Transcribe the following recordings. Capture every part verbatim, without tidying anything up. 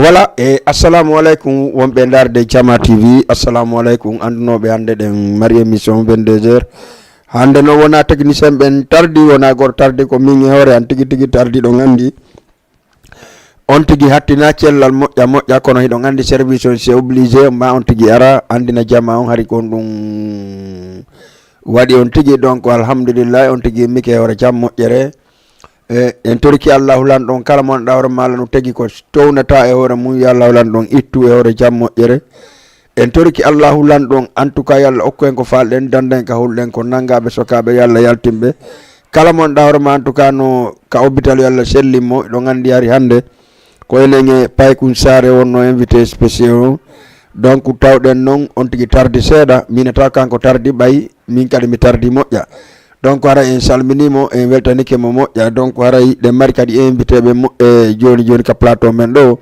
Voilà, e assalamu aleykum wonɓe ndaarde Jama T V. Assalamu aleykum, anndunooɓe hannde ɗen mari émission vingt-deux heures. Hannde noon wonaa technicien ɓen tardi, wonaa gooto tardi, ko min e hoore an tigi tigi tardi, ɗon anndi. On tigi hattina cellal moƴƴa moƴƴa, kono hiɗon anndi service on c'est obligé, ma on tigi ara anndina jama on hari kon ɗum waɗi on tigi. Donc alhamdulillah, on tigi immike e hoore jam moƴƴere. E, en toriki Allahu lanɗo on, kala mo annduɗaa hoore maa no tigi ko townata e hoore mum, yo Allahu lanɗo on ittu e hoore jam moƴƴere. En toriki Allahu lanɗo on, en tout cas, yo Allah okku en ko faalɗen, danda en ka hulɗen, ko nanngaaɓe, sokaaɓe, yo Allah yaltin ɓe. Kala mo annduɗaa hoore maa, en tout cas, no ka hôpital, yo Allah sellin mo, ɗon anndi hari hannde ko enen e Paykun Saare wonno invité spécial on. Donc tawɗen noon on tigi tardi seeɗa, min taw kanko tardi ɓay, min kadi mi tardi moƴƴa. Donc haray en salminii mo, en weltanike mo moƴƴa. Donc haray ɗen mari kadi invité ɓe mo-, e jooni jooni ka plateau men ɗo.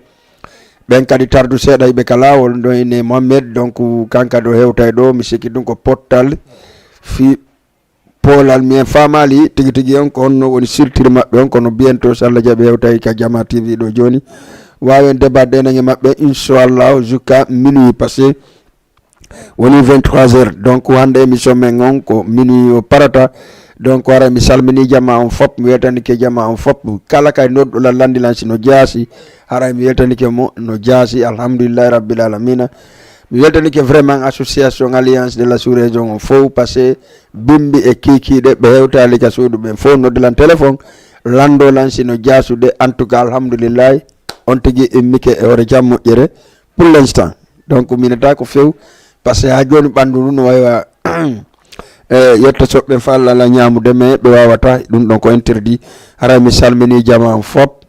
Ɓen kadi tardu seeɗa, hiɓe ka laawol, ɗo ine Mohamed, donc kan kadi o hewtay ɗo, mi sikki ɗum ko pottal fi poolal, mi en faamaali tigi tigi on ko honno woni structure maɓɓe on, kono bientôt so Allah jaɓi hewtay ka Jama T V ɗo jooni. Waawen débatde enen e maɓɓe, inchallah, jusqu'à minuit passé. Woni vingt-trois heures. Donc hannde émission men on ko minuit o parata. Donc haray mi salminii jama on fop, mi weltanike jama on fop. Kala kay nodduɗo lan, lanndilan si no jaasi, haray mi weltanike mo no jaasi. Alhamdulillahi Rabbil Alamina. Mi weltanike vraiment association Alliance de la Sous-Région on fof, parce que bimbi e kiikiiɗe ɓe hewtaali ka suudu ɓen fof noddi lan téléphone, lanndo lan si no jaasude. En tout cas, alhamdulillahi, on tigi immike e hoore jam moƴƴere. Pour l'instant, donc mi nata ko few, parce que haa jooni ɓanndu ndu no wayi wa e yetta soɓɓe falla la ñaamude, mais ɓe waawata, ɗum ɗon ko interdit. Haray mi salminii jama on fop,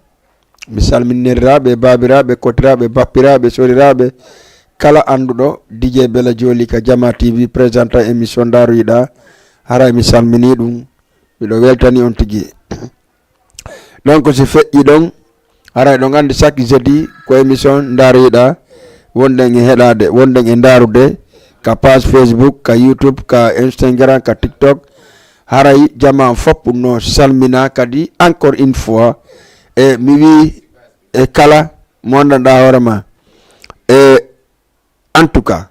mi salmini neriraaɓe, baabiraaɓe, kotiraaɓe, bappiraaɓe, soriraaɓe, kala annduɗo D J Bella Jooli ka Jama T V, présentant émission Ndaaroyiɗaa, haray mi salminii ɗum, miɗo weltani on tigi. Donc si feƴƴi ɗon, haray ɗon anndi chaque jeudi ko émission Ndaaroyiɗaa, wonɗen e heɗaade, wonɗen e ndaarude ka page Facebook, ka YouTube, ka Instagram, ka TikTok. Haray jama on fop no salmina kadi encore une fois. E mi wii e kala mo anndanɗaa hoore maa. E En tout cas,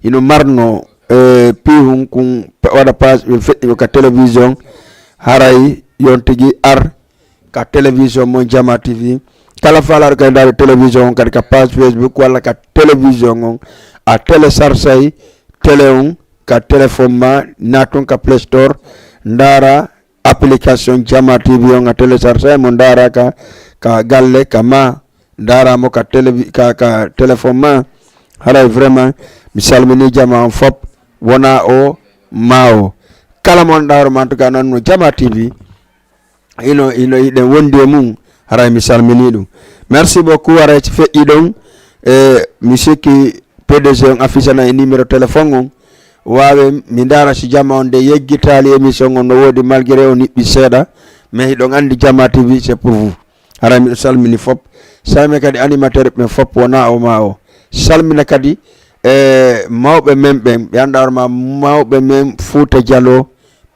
hino marno, eh, piihun kun pa-, waɗa page, ɓe feƴƴi ko ka télévision, haray yon tigi ar ka télévision mon Jama T V. Kala faalaaɗo kadi ndaarde télévision on kadi ka page Facebook walla ka télévision on, a téléchargeay télé on ka téléphone ma, naatun ka Play Store, ndaara application Jama T V on, a téléchargeay mo, ndaara ka, ka galle, ka ma, ndaara mo ka télévi-, ka, ka téléphone ma. Haray vraiment, mi salmini jama on fop, wona o ma o. Kala mo annduɗaa hoore ma, en tout cas, nan no Jama T V. Ino, ino hiɗen wondi e mum, haray mi salmini ɗum. Merci beaucoup, haray si feƴƴi ɗon, e mi sikki P D G on affichana e numéro téléphone on. Waawen mi ndaara si jama on de yeggitaali émission on no woodi, malgré o niɓɓi seeɗa, mais hiɗon anndi Jama T V, c'est pour vous. Haray miɗo salmini fop. Salmina kadi animateur ɓen fop, wona o ma o. Salmina kadi, e mawɓe men ɓen, ɓe annduɗaa hoore ma, mawɓe men Fuuta Jaloo,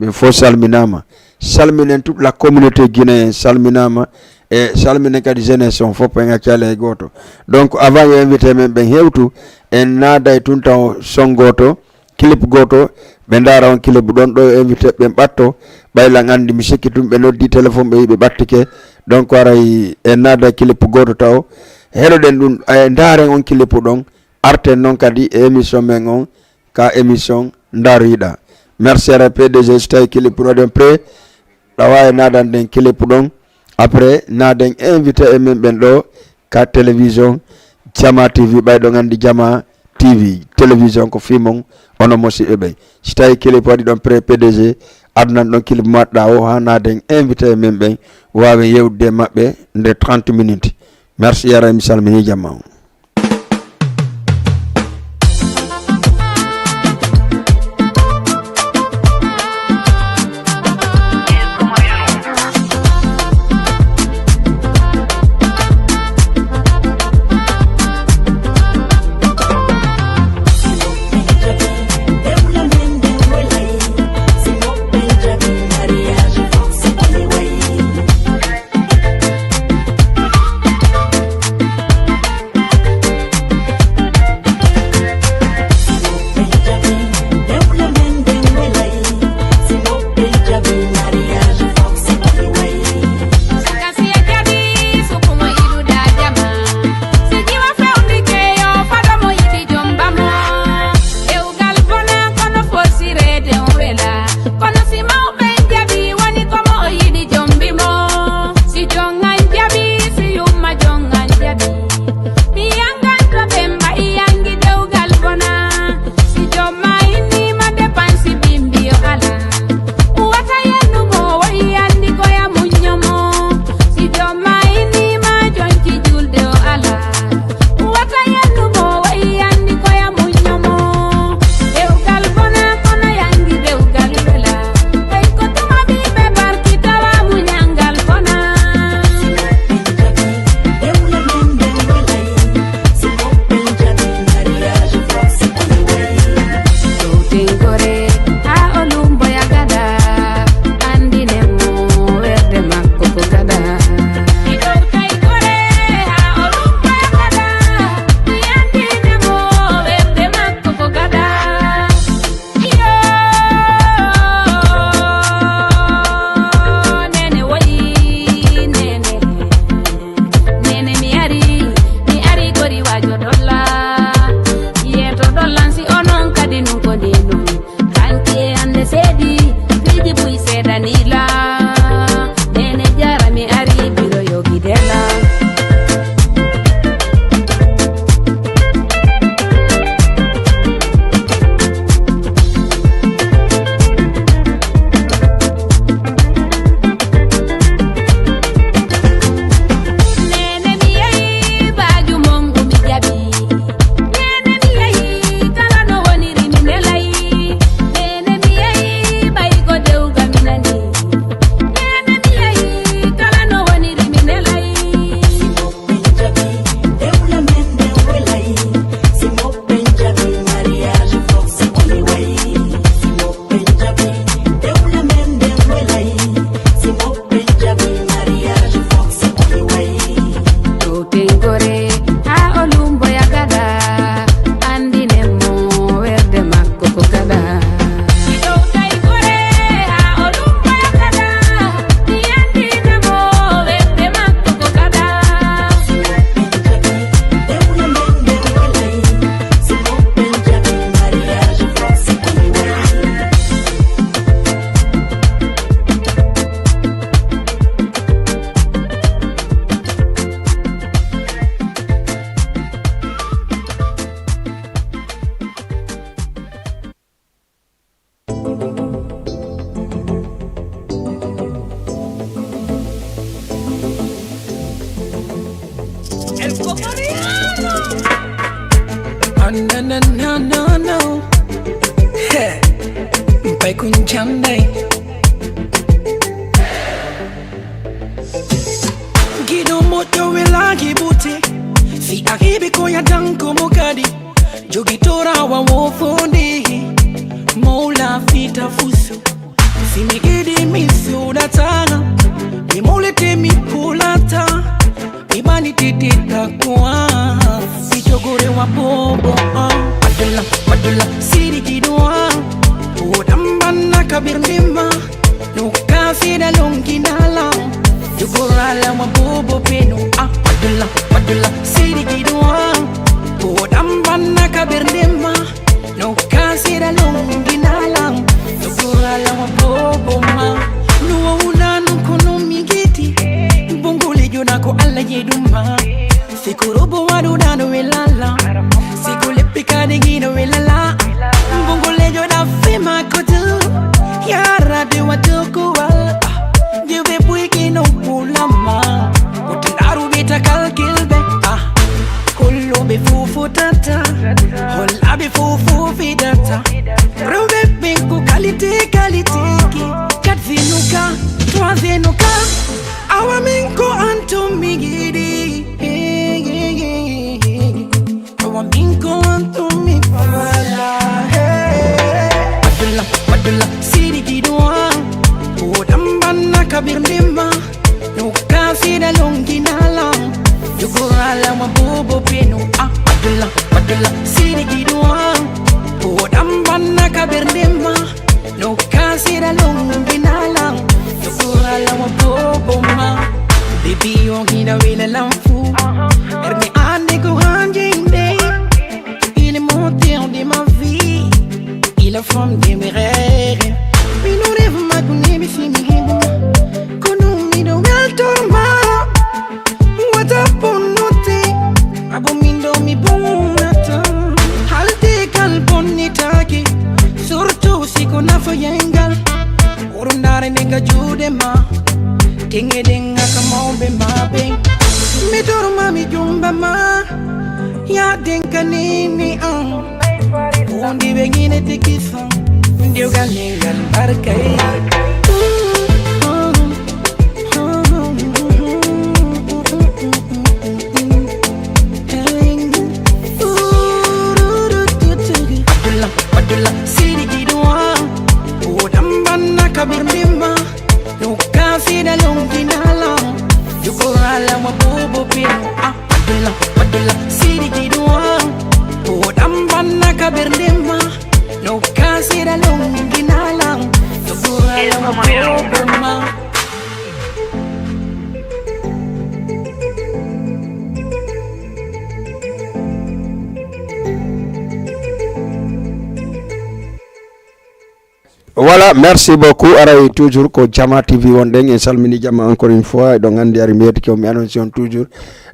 ɓen fof salminaama. Salminen toute la communauté guinéenne salminaama. E salminen kadi jeunesse on fop, en accaali hay gooto. Donc avant yo invité men ɓen hewtu, en naaday tun taw son gooto, clip gooto, ɓe ndaara on clip ɗon ɗo invité ɓen ɓatto. Ɓay lan anndi, mi sikki tun ɓe noddi téléphone, ɓe wi ɓe ɓattike. Donc haray en naada clip gooto taw. Heɗoɗen ɗum, e ndaaren on clip ɗon. Arten noon kadi e émission men on, ka émission Ndaaroyiɗaa. Merci, haray P D G, so tawi clip ɗo ɗen prêt, ɗawa e naadan ɗen clip ɗon. Après, naaden invité e men ɓen ɗo ka télévision Jama T V, ɓay ɗon anndi Jama T V, télévision ko fii mon, onon musiɓɓe ɓen. Si tawi clip waɗi ɗon prêt, P D G, adnan ɗon clip maɗɗa o, haa naaden invité e men ɓen, waawen yewtude e maɓɓe nde trente minutes. Merci, haray mi salmini jama on. No, no, no, no, no. Heh. Mpay kun chamday. Gido moto wela gibute. Si ahibi ko ya danko mo kadi. Jogi tora wa wo fonde. Mola fita fusu. Si mi gidi mi sudata. Mi mole te mi pulata. Ibani titi takwa. Ichogore wa bobo ah. Padula, padula, siri gidwa. Odambana kabirnima. No kasi da longi nala. Yugorala wa bobo peno ah. Padula, padula, siri gidwa. Odambana kabirnima. No kasi da longi nala. Yugorala wa bobo ma. No wa unanu kono migiti. Bunguli jona ko alla jeduma. Sikorobo waɗuɗano e lala. Siko leppi kadi gino e lala. Bongo lejo da fema kotu. Yara de watukuwal. Jibe buiki no pulama. Utunaru bita kalkilbe. Ah. Kolobe fufu tata. Holabe fufu fidata. Rube binku kalite kalite ki. Kat vinuka. Twa vinuka. Awa minko antum migidi. Awa minko antum mi fala. Padula, padula, siri gidwa. Odambana kabirnima. No kasi da longi nala. Yugorala wa bobo peno ah. Padula, padula, siri gidwa. Odambana kabirnima. No kasi da longi nala. Yugorala wa bobo ma. Baby yo hina wela lamfu. Ermi ande ko hanjinde. Il est moteur de ma vie. Il est femme de mes rêves. Mi no rêve ma kunemi simi himo. Kono mi do weltor ma. Wata ponnote. Abo mindo mi bonata. Halte kal bonnitaki. Surtout si ko nafa yengal. Urundare ne ga jude ma. Tenge denga ka mawbe ma be. Mi doro ma mi jumba ma. Ya denka nini an. Undi be gine tiki fan. Ndio ga lengal barkai. Padula, padula, siri gidwa. Odambana kabirnima. No kasi da longi nala. Yugorala wa bobo pino ah. Padula, padula, siri gidwa. Odambana kabirnima. No kasi da longi nala. Yugorala wa bobo ma. Voilà, merci beaucoup. Aray toujours ko Jama T V wonɗen. En salmini Jama encore une fois. Eɗon anndi ari mi yettike on, mi annonce on toujours.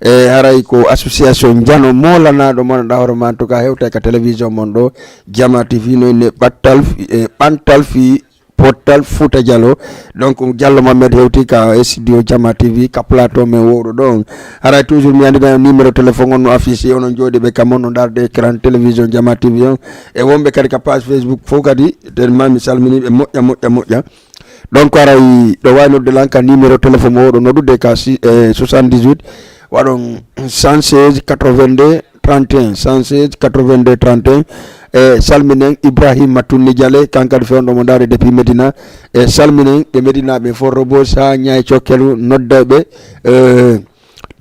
E haray ko association Jano molanaɗo mon ɗa hoore ma, en tout cas hewta ka télévision mon ɗo Jama T V, no inne ɓattal fi- e ɓantal fi pottal Fouta Diallo. Donc Diallo Mohamed hewti ka e studio Jama T V ka plateau men wowɗo ɗon. Haray toujours mi anndina numéro téléphone on no affiché, onon jooɗiɓe kam on no darde écran télévision Jama T V on. E wonɓe kadi ka page Facebook fof kadi, tellement mi salminiɓe moƴƴa moƴƴa moƴƴa. Donc aray ɗo wawi nodde lan ka numéro téléphone mo oɗo noɗude ka si- e soixante-dix-huit, waɗon cent seize quatre-vingt-deux trente et un, cent seize quatre-vingt-deux trente et un. E salminen Ibrahima Tunni Diale, kan kadi fewndo mo ndaari depuis Medina. E salminen ɓe Medina ɓe fof, Robos ha Ñaay Cokkelu, noddayɓe e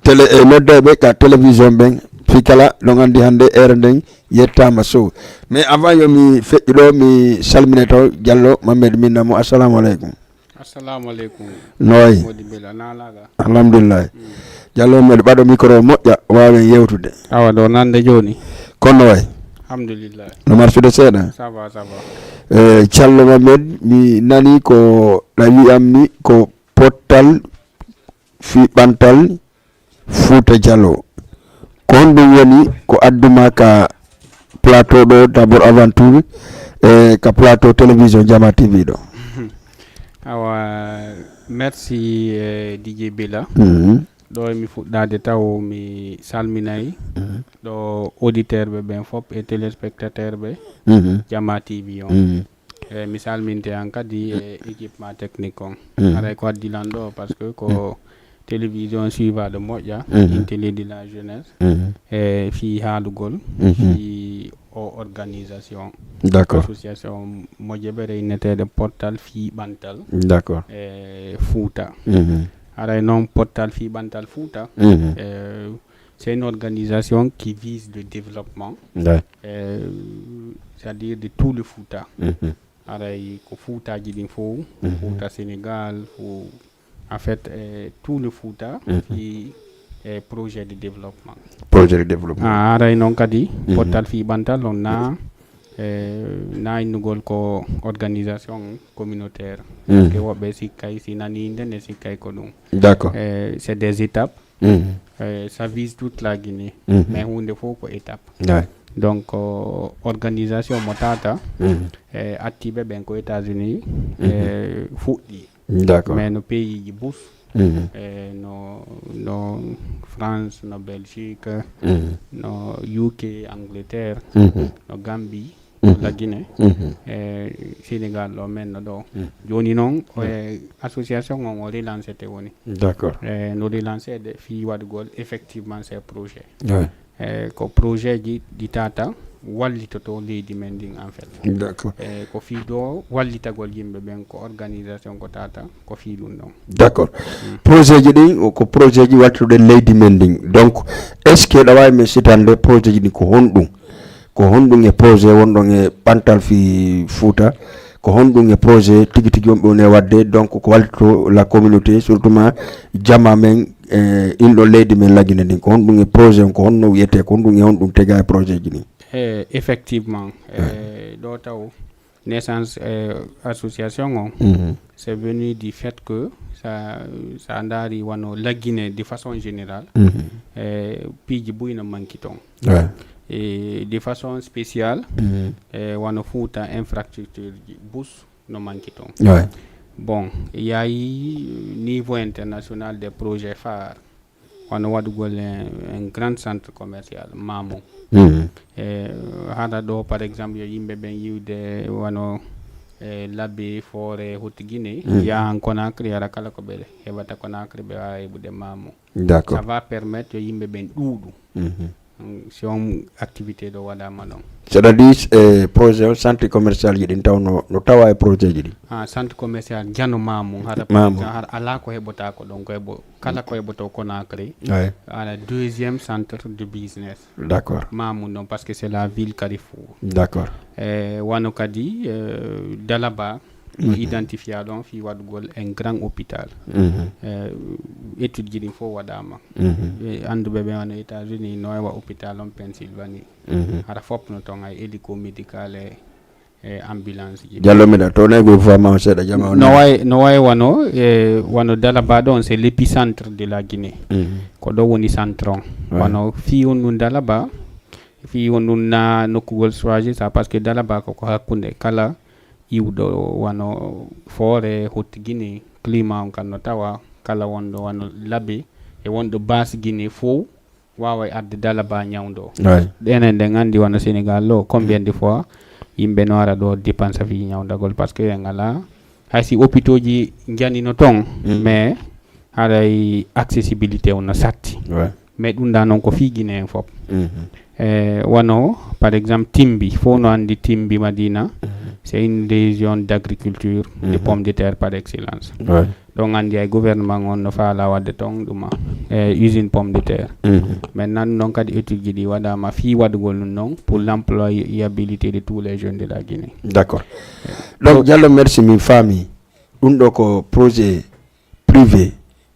télé e noddayɓe ka télévision ɓen, fi kala ɗon anndi hannde heure nden yettaama sow. Mais avant yo mi feƴƴu ɗo, mi salmina taw Diallo Mamed, minna mo, assalamu aleykum. Assalamu aleykum. No wayi? Modi Bela, nalaga? Alhamdulillah. Diallo, mbeɗa ɓaɗo micro o moƴƴa, waawen yewtude. Awa ɗo nande joni. Kono no wayi? Alhamdulillah. No marsude seeɗa? Ça va, ça va. E Diallo Mamed, mi nani ko ɗa wiyammi ko pottal fi ɓantal Fouta Diallo. Ko honɗum woni ko adduma ka plateau ɗo, d'abord avant tout, e ka plateau télévision Jama T V ɗo? Awa, merci, eh, D J Bela. Mhm. Ɗo e mi fuɗɗaade taw mi salminay ɗo auditeur ɓe ɓen fof e téléspectateur ɓe Jama T V on. E mi salminte an kadi e équipement technique on. Haray ko addi lan ɗo parce que ko télévision suivaɗo moƴƴa, intérêt de la jeunesse, e fii haalugol fii o organisation, D'accord. Association moƴƴeɓere inneteeɗe Pottal fii Ɓantal D'accord. e Fuuta. Haray noon Pottal fii Ɓantal Fuuta, e c'est une organisation qui vise le développement, Ouais. euh, c'est-à-dire de tout le Fouta. Mhm. Haray ko Fuutaaji ɗin fof, Fouta Sénégal, fo en fait, euh, tout le Fouta, et, euh, projet de développement. Projet de développement. Ah, haray noon kadi Pottal fii Ɓantal on na, euh, na innugol ko organisation communautaire. Mhm. Ke woɓɓe sikkay si nani inde ne sikkay ko ɗum. D'accord. Euh, c'est des étapes. Mhm. Euh, ça vise toute la Guinée. Mhm. Mais huunde fof ko étape. Ouais. Donc, euh, organisation mo tata, Mhm. euh, attiɓe ɓen ko États-Unis, euh, fuɗɗi. D'accord. Mais no pays ji bus, Mhm. euh, no, no France, no Belgique, Mhm. no U K, Angleterre, Mhm. no Gambie, Mhm. la Guinée, Mhm. euh, Sénégal ɗo men no ɗo. Mhm. Jooni noon, euh, association on o relancete woni. D'accord. Eh, no relanceede fii waɗugol effectivement ces projets. Ouais. Eh, ko projet ji ɗi tata wallitoto leydi men ndin en fait. D'accord. Eh, ko fii ɗo wallitagol yimɓe ɓen ko organisation ko tata ko fii ɗum ɗon. D'accord. Projet ji ɗin o ko projet ji wallituɗe leydi men ndin. Donc, est-ce que ɗa waawi men sitande projet ji ɗin ko honɗum? Ko honɗum e projet wonɗon e Ɓantal fii Fuuta? Ko honɗum e projet tigi tigi on ɓe woni e waɗde? Donc, ko wallito la communauté, surtout ma jama men, e inɗo leydi men la Guinée ndin. Ko honɗum e projet on, ko honno wiyete, ko honɗum e honɗum tega e projet ji ɗin? Eh, effectivement, eh, ɗo taw naissance, eh, association on, Mhm. c'est venu du fait que sa, sa ndaari wano la Guinée de façon générale, Mhm. eh, piiji buy no manki ton. Ouais. Et de façon spéciale, Mhm. eh, wano Fuuta infrastructure ji bus no manki ton. Ouais. Bon, il y a eu niveau international des projets phares. Wano waɗugol un, un grand centre commercial, Mamou. Mhm. Eh, hara ɗo, par exemple, yo yimɓe ɓen yiwde wano, eh, Labé, Forêt, Haute Guinée, Mhm. yahan Conakry, hara kala ko ɓe heɓata Conakry, ɓe waawa heɓude Mamou. Ça D'accord. va permettre yo yimɓe ɓen ɗuuɗu. Mhm. Mm, si on activité ɗo waɗama ɗon. C'est-à-dire, eh, projet o centre commercial ji ɗin taw no, no tawa e projet ji ɗin? Ah, centre commercial jano Mamou, hara, Mamou. Hara ala ko heɓota ko ɗon, ko heɓo, kala ko heɓoto Conakry. Ouais. Ala deuxième centre de business. D'accord. Mamou non, parce que c'est la ville carrefour. D'accord. Eh, wano kadi, eh, Dalaba, no identifia ɗon fii waɗugol un grand hôpital. Mhm. Eh, étude ji ɗin fof waɗama. Mhm. Eh, annduɓe ɓe wano États-Unis no ewa hôpital on Pennsylvanie. Mhm. Hara fof no ton ay hélico médical e, e ambulance ji. Jallo mbiɗa to nayi goy fama on seeɗa jama on. No way, no way wano, e, wano Dalaba ɗon, c'est l'épicentre de la Guinée. Mhm. Ko ɗo woni centre on. Ouais. Wano fii on ɗum Dalaba, fii on ɗum na nokkugol choisi ça, parce que Dalaba ko, ko hakkunde kala iwɗo wano Forêt, Haute Guinée, climat on kan no tawa, kala wonɗo wano Labé, e wonɗo Basse Guinée fof, waaway arde Dalaba ñawndo. Ouais. Enen ɗen anndi wano Sénégal ɗo, combien de fois yimɓe no ara ɗo dépense fii ñawndagol, parce que en alaa, hay si hôpitaux ji njanino ton, Mm. mais haray accessibilité on no satti. Ouais. Mais ɗum ɗa noon ko fii Guinée en fof. Mhm. E wano, par exemple, Timbi, fof no anndi Timbi Madina, c'est une région d'agriculture de Mhm. pomme de terre par excellence. Ouais. Ɗon anndi ay gouvernement on no faala waɗde ton ɗuma e usine pomme de terre. Mhm. Mais nan noon kadi étude ji ɗi waɗama fii waɗugol ɗum noon pour l'employabilité de tous les jeunes de la Guinée. D'accord. Donc, Jallo, merci, min faami. Ɗum ɗo ko projet privé,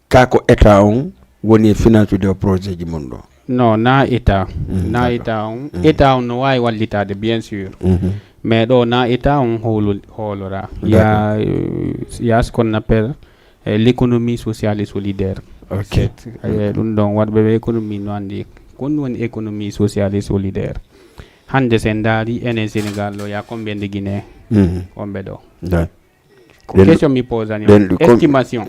ka ko état on woni e finance de projet ji mon ɗo? Non, na état. Mm, na d'accord. État on. Mm. État on no waawi wallitaade, bien sûr. Mhm. Mais ɗo na état on howlo-, hoolora. D'accord. Ya, euh, ya ce qu'on appelle, euh, l'économie sociale et solidaire. Ok. C'est, euh, ɗum ɗon waɗɓe ɓe économie no anndi. Ko ɗum woni économie sociale et solidaire. Hannde sen ndaari enen Sénégal ɗo, ya combien de Guinéen? Mhm. Wonɓe ɗo. D'accord. Ko question mi posani on. Estimation.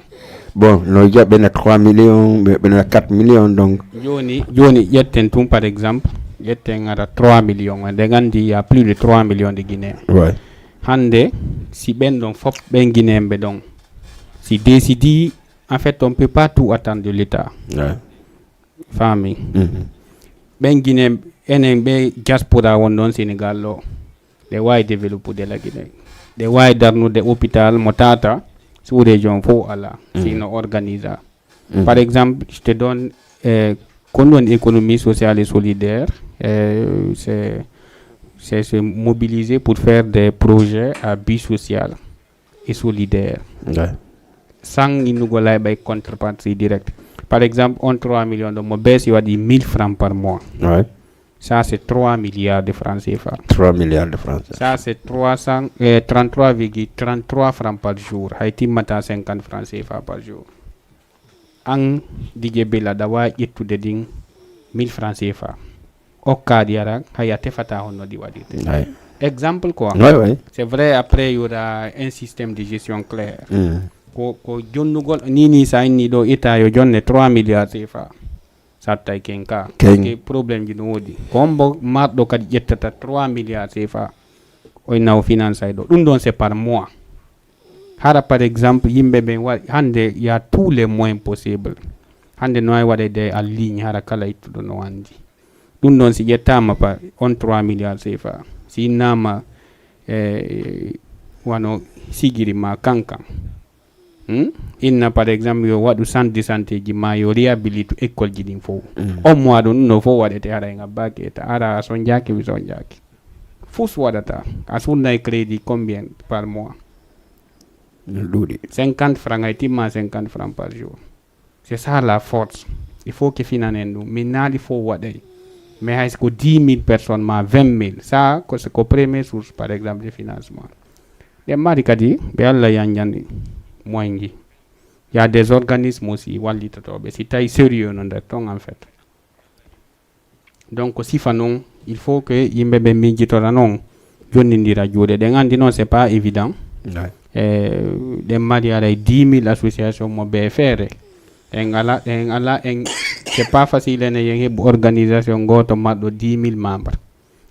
Bon, no jaɓɓena trois millions, ɓena quatre millions, donc. Joni joni ƴetten tun par exemple, ƴetten ara trois millions, nde gandi il y a plus de trois millions de Guinéens. Ouais. Hande si ɓen ɗon fop ɓen Guinéen ɓe ɗon, si décidi, en fait on peut pas tout attendre de l'État. Ouais. Faami. Ɓen Guinée, enen ɓe diaspora won ɗon Sénégal ɗo, ɓe wawi développude la Guinée, ɓe wawi darnude hôpital mo tata sous région fof ala, sino organisa. Par exemple, je te donne, eh, ko ɗum woni économie sociale et solidaire. Eh, c'est c'est se mobiliser pour faire des projets à but social et solidaire, ouais, sans innugol hay ɓay contrepartie directe. Par exemple, on trois millions ɗo mo beesi waɗi mille francs par mois. Ouais. Ça c'est trois milliards de francs C F A. Trois milliards de francs C F A. Ça c'est trois cent, euh, trente-trois virgule trente-trois francs par jour, hay timmata cinquante francs C F A par jour. An Didier Bella, aɗa wawi ƴettude ɗin mille francs C F A, okkaɗi ara, hay a tefata honno ɗi waɗirte. Ay. Exemple quoi. Ouais, ouais. C'est vrai, après il y aura un système de gestion clair. Ko ko jonnugol ni, ni sa inni ɗo état yo jonne trois milliards C F A. Sattay ken ka. Ken. Parce que problème ji no woodi. Ko hombo marɗo kadi ƴettata trois milliards C F A, o inna o finance ay ɗo? Ɗum ɗon c'est par mois. Hara par exemple yimɓe ɓen wa hande, il y a tous les moyens possibles. Hande no wawi waɗede en ligne, hara kala ittuɗo no andi. Ɗum ɗon si ƴettama pa on trois milliards C F A, si innama, eh, wano sigiri ma kankan, hmm? Inna par exemple yo waɗu centre de santé ji ma, yo réhabilite école ji ɗin fof. On mois ɗum ɗum ɗo fof waɗete, hara en abbaki eta ara a sonjaki mi sonjaki. Fus waɗata, a sunnay crédit combien par mois? No ɗuuɗi. Cinquante francs, ay timma cinquante francs par jour. C'est ça la force. Il faut que finanen ɗum. Min naali fof waɗay. Mais hay ko dix mille personnes ma vingt mille, ça ko c'est ko première source par exemple de financement. Ɗen mari kadi ɓe Allah yanjani moyen ji. Il y a des organismes aussi wallitotoɓe si tawi sérieux no nder ton en fait. Donc sifa noon, il faut que yimɓe ɓe miijitora noon, jonnindira juuɗe. Ɗen anndi noon c'est pas évident. Ouais. E ɗen mari aray dix mille association mo bee feere. En ala en ala en c'est pas facile ene yen heɓu organisation gooto marɗo dix mille membres.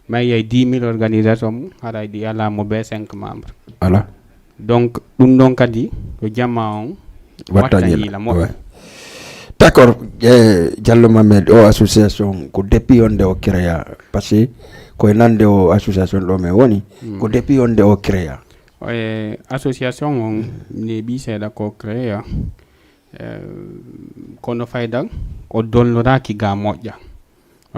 Mais yay dix mille organisation haray ɗi ala mo bee cinq membres. Ala. Donc ɗum ɗon kadi ko jama on watta yiila moƴƴo. Ouais. D'accord. E Diallo Mohamed, o association ko depuis on nde o créa? Parce que koye nande o association ɗo men woni, ko depuis on nde o créa? E association on neeɓi seeɗa ko créa, eh, kono fayda o dolnoraaki ga moƴƴa.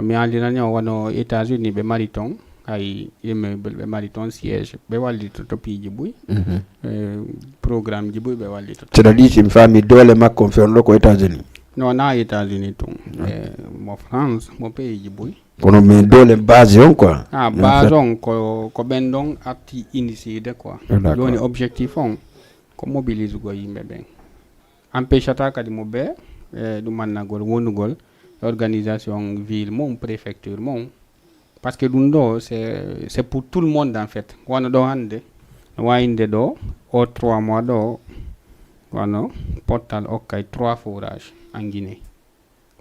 Mi haalirani on wano États-Unis ɓe mari ton hay immeuble, ɓe mari ton siège, ɓe wallitoto piiji buy. Eh, programme ji buy ɓe wallitoto. C'est-à-dire si mi faami doole makko on fewndo ko États-Unis? Non, na États-Unis tun. Eh, mo France, mo pays ji buy. Kono mais doole base on quoi? Ah, base on ko ko ɓen ɗon arti initiide quoi. Joni objectif on ko mobilisugol yimɓe ɓen. Empêchata kadi mo bee, eh, ɗum annagol wonugol organisation ville mum, préfecture mum. Parce que ɗum ɗo c'est c'est pour tout le monde en fait. Wano ɗo hannde no wayinde ɗo o trois mois ɗo wano pottal okkay trois forages en Guinée.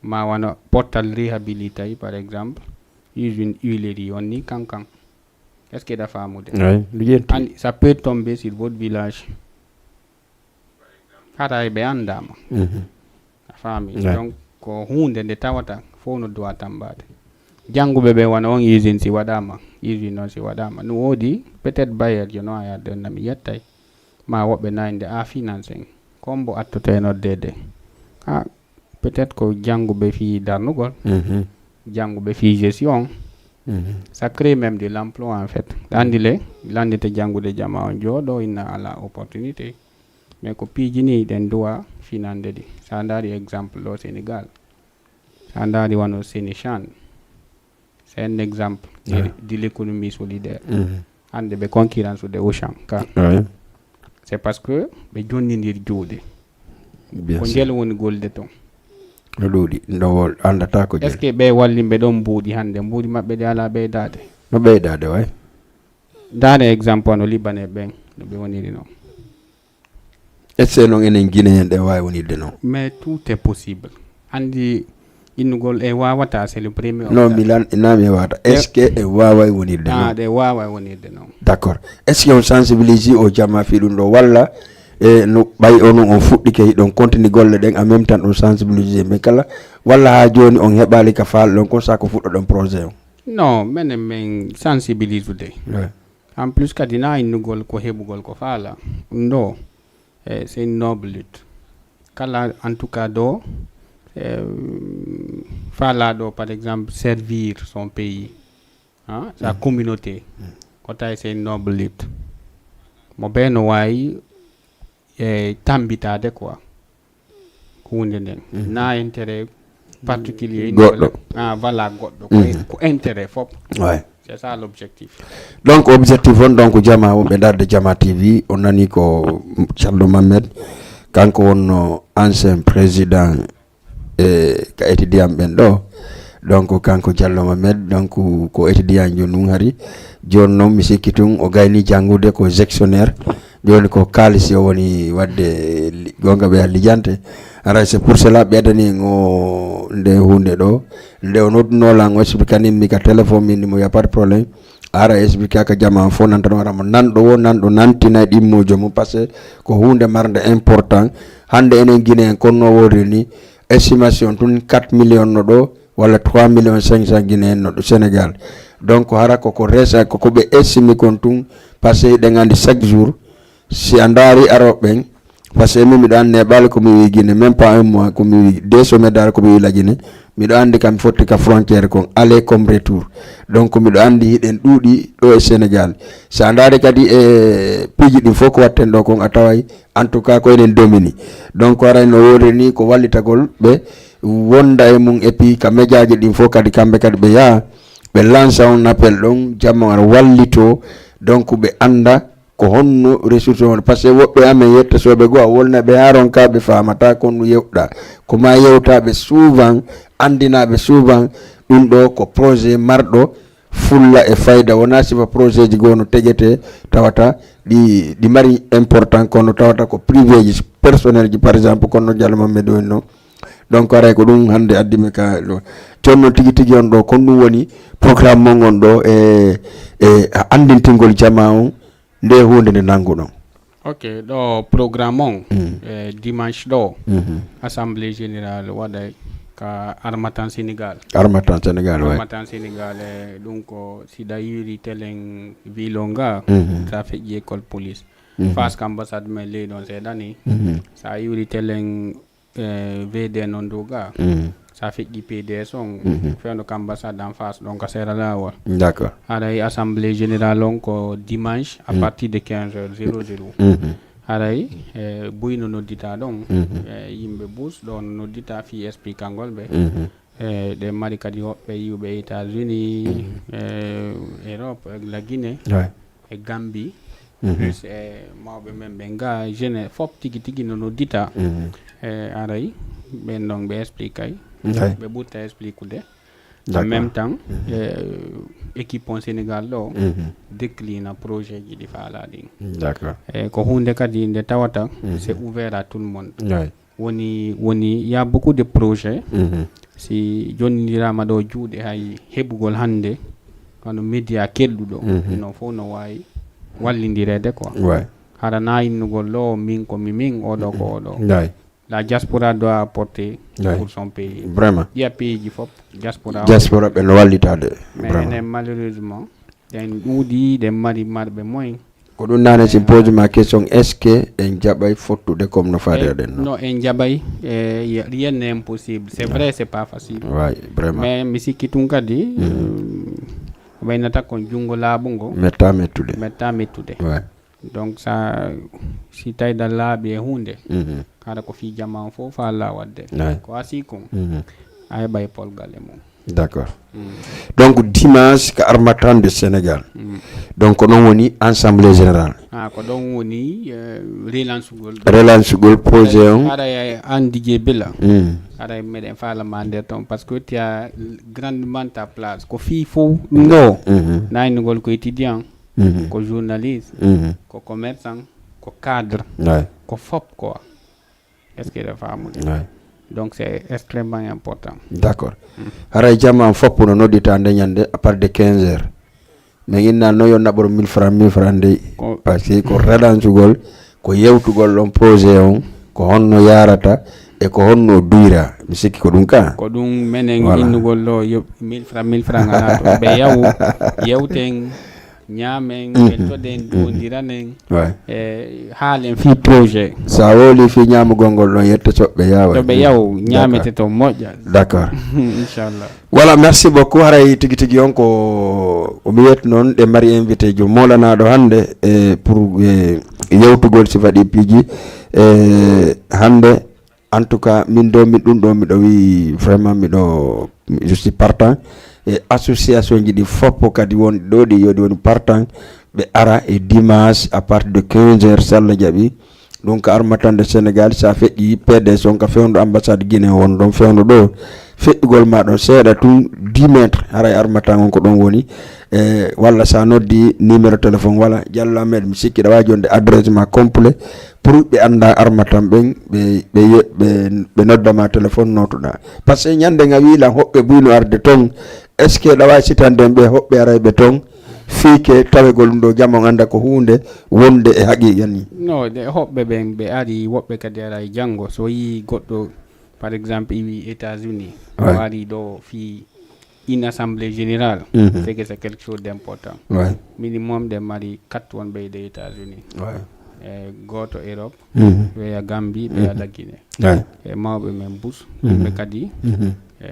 Ma wano pottal réhabilitay par exemple usine huilerie on ni kankan. Est-ce que ɗa faamude? Andi ça peut tomber sur votre village. Haray ɓe anndama. A faami? Donc ko huunde nde tawata fof no duwa tambaade. Jannguɓe ɓe wano on usine si waɗama, usine on si waɗama no woodi peut-être bailleur jo no a yadde on nami yettay. Ma woɓɓe nayde a finance en kombo attote noddeede. A peut-être ko jannguɓe fii darnugol, jannguɓe fii gestion. Ça crée même de l'emploi en fait. Andi le landite janngude jama on jooɗo inna ala opportunité. Mais ko piiji ni ɗen duwa finande ɗi. Sa ndaari exemple ɗo Sénégal, sa ndaari wano Sénéchan, c'est un exemple de, de l'économie solidaire. Hande ɓe concurrence de Auchan ka. C'est parce que ɓe jonnindir juuɗe. Ko njel woni golde ton? No ɗuuɗi ndowol anndata ko est ce que ɓe wallimɓe ɗon mbuuɗi hande mbuuɗi maɓɓe ɗi ala ɓeydaade? No ɓeydaade way. Ndaare exemple wano libanais ɓen no ɓe woniri noon. Est-ce que noon enen Guinéen ɗe waawi wonirde noon? Mais tout est possible. Anndi innugol e waawata, c'est le premier Non, obstacle. mi lan nami e waawata. Est-ce que e waaway wonirde Ah, noon? ɗe waaway wonirde noon. D'accord. Est-ce que on sensibilise o jama fii ɗum ɗo walla e no ɓay onon on fuɗɗike hiɗon continue golle ɗen en même temps ɗum sensibilise ɓe kala walla haa jooni on heɓaali ka faalɗon kon sa ko fuɗɗoɗon projet on? Non, menen min sensibilisude. Ouais. En plus kadi na innugol ko heɓugol ko faala. Ɗum ɗo eh, c'est une noble lutte. Kala en tout cas ɗo eh, faala ɗo par exemple servir son pays, hein, sa communauté. Ko tawi c'est une noble lutte. Mo bee no waawi e tambitaade quoi huunde nden. Na intérêt particulier Goɗɗo. Ah, voilà, goɗɗo ko, ko intérêt fof. Ouais. C'est ça l'objectif. Donc objectif on donc jama wonɓe darde jama T V on nani ko Caldo Mamed, kanko wonno ancien président e ka étudiant ɓen ɗo. Donc kanko Diallo Mamed donc ko étudiant jo nun hari jooni noon mi sikki tun o gayni janngude ko gestionnaire. Jooni ko kaalisi o woni wadde li- gonga ɓe lijante. Aray c'est pour cela ɓeydani en o nde hunde ɗo nde o nodduno lan o expliquer min mi ka téléphone min mo y a pas de problème. Ara expliquer ka jama fof nan tan wara mo nanɗo wo nanɗo nantina ɗimmojo mum parce que ko hunde marde important. Hande enen Guinée en konno wori ni estimation tun quatre millions no ɗo walla trois millions cinq cent Guinée en no ɗo Sénégal. Donc hara koko resa koko ɓe estimi kon tun parce que hiɗen andi chaque jour si a ndaari arooɓe ɓen parce que min miɗo anndi neeɓaali ko mi wii Guinée même pas un mois ko mi wii deux semaines dara ko mi wii la Guinée. Miɗo anndi kam fotti ka frontière kon aller comme retour. Donc miɗo anndi hiɗen ɗuuɗi ɗo e Sénégal. Si a ndaari kadi e piiji ɗin fof ko watten ɗo kon a taway en tout cas ko enen domini. Donc aray no woodiri ni ko wallitagol ɓe wonda e mum et puis ka médiaji ɗin fof kadi kamɓe kadi ɓe yaha ɓe lansa on appel ɗon jamma ara wallito. Donc ɓe annda ko honno ressource on parce que woɓɓe amen yettasooɓe goo a wolna ɓe haa ronka ɓe faamata kon no yewɗa ko ma yewtaɓe souvent anndinaɓe souvent ɗum ɗo ko projet marɗo fulla e fayda wona sifa projet ji goo no tegete tawata ɗi ɗi mari important kono tawata ko privé ji personnel ji par exemple kono no Diallo Mamed woni no. Donc aray ko ɗum hannde addi mi ka ɗo jonno tigi tigi on ɗo kon ɗum woni programme mon on ɗo e e anndintingol jama on nde hunde nde nannguɗon. Ok, ɗo programme on e dimanche ɗo assemblée générale waɗay ka Harmattan Sénégal. Harmattan Sénégal way. Harmattan Sénégal e ɗum ko siɗa yuri telen vilo nga sa feƴƴi école police face ka ambassade men leydi on seeɗani sa yuri telen e V D noon dow ga sa feƴƴi P D S on fewndo ka ambassade en face ɗon ka sera lawol. D'accord. Haray assemblée générale on ko dimanche à partir de quinze heures zéro zéro. Haray e buy no noddita ɗon e yimɓe bus ɗo no noddita fii expliquangol ɓe e ɗe mari kadi hoɓɓe yiwɓe États-Unis e Europe e la Guinée Ouais. e Gambie plus e mawɓe men ɓe nga jeune fof tigi tigi no noddita e aray ɓen ɗon ɓe expliquay Ouais. ɓe ɓurta expliqude en D'accord. Même temps e équipe on Sénégal ɗo déclina projet ji ɗi faala ɗin. D'accord. E ko hunde kadi nde tawata c'est ouvert à tout le monde. Ouais. Woni woni y a beaucoup de projets si jonnindirama ɗo juuɗe hay heɓugol hannde wano média kelɗuɗo non fof no wawi wallindireede quoi. Ouais. Hara na innugol ɗo min ko mi min oɗo ko oɗo. Ouais. La diaspora doit apporter Ouais. Pour son pays. Vraiment. Ɗiya pays ji fof diaspora. Diaspora ɓe no wallitaade. Mais Vraiment. Enen malheureusement en ɗuuɗi ɗen mari marɓe moyen. Ko ɗum nane si posi ma question est ce que en jaɓay fottude comme no faade ɗen non? Non, en jaɓay e rien n'est impossible. C'est vrai, c'est pas facile. Ouais, vraiment. Mais mi sikki tun kadi waynata kon junngo laaɓu ngo Metta mettude. Metta mettude. Ouais. Donc sa si tawi ɗa laaɓi e huunde hara ko fii jama on fof faala waɗde. Ko asii kon a heɓay polgal e mum. D'accord. Donc dimanche ko Harmattan de Sénégal. Donc ko ɗon woni assemblée générale. Ah, ko ɗon woni relancegol. Relancegol projet on. Haray an Didier Bella. Haray meɗen faalama nder ton parce que tu as grandement ta place ko fii fof ɗo. Naynugol ko étudiant, ko journaliste, ko commerçant, ko cadre, Ouais. Ko fop quoi. Est-ce que a famu? Ouais. Donc c'est extrêmement important. D'accord. Haray jama am foppu no noddita nde ñande à partir de quinze heures. Mais inna no yo naɓoro mille francs, mille francs nde. Ko- Parce que ko radancugol, ko yewtugol ɗon projet on, ko honno yarata e ko honno duyra. Mi sikki ko ɗum ka. Ko ɗum menen Voilà. Innugol ɗo yo mille francs, mille francs ngana to. Ɓe yawu, yewten, ñaamen, weltoɗen, duwondiranen. Ouais. E haalen fii projet. Sa woli fii ñaamugol ngol ɗon yette soɓɓe yawa. To ɓe yaw ñaamete to moƴƴa. D'accord. Inchallah. Voilà, merci beaucoup. Haray tigi tigi on ko o mi yettu noon ɗe mari invité jo molanaɗo hannde e pour e yewtugol sifa ɗi piiji e hannde. En tout cas min ɗo min ɗum ɗo miɗo wi vraiment miɗo je suis partant. E association ji ɗi foppo kadi won ɗo ɗi yodi woni partant ɓe ara e dimanche à partir de quinze heures, si Allah jaɓi. Donc armatande Sénégal sa feƴƴi P D S on ka fewndo ambassade Guinée on ɗon fewndo ɗo feƴƴugol ma ɗon seeɗa tun dix mètres haray armatan on ko ɗon woni. E walla sa noddi numéro téléphone wala Diallo Ahmed mi sikki ɗa wawi jonde adresse ma complet pour ɓe anda armatan ɓen ɓe ɓe ye- ɓe ɓe noddama téléphone notoɗa. Par ce que ñande nga wi lan hoɓɓe buyno arde ton. Est ce que ɗa wawi sitande en ɓe hoɓɓe arayɓe ton fii ke tawegol ɗum ɗo jama on anda ko hunde wonde e haqiqa ni? No, de hoɓɓe ɓen ɓe ari, woɓɓe kadi ara e janngo. So yii goɗɗo, par exemple, iwi États-Unis, Ouais. O ari ɗo fii une assemblée générale, Mhm. C'est que c'est quelque chose d'important. Ouais. Minimum ɗe mari quatre wonɓe e États-Unis. Ouais. E gooto Europe, Mhm. ɓeya Gambie, ɓeya la Guinée. Ouais. E mawɓe men bus, Mhm. Ɓe kadi, Mhm. e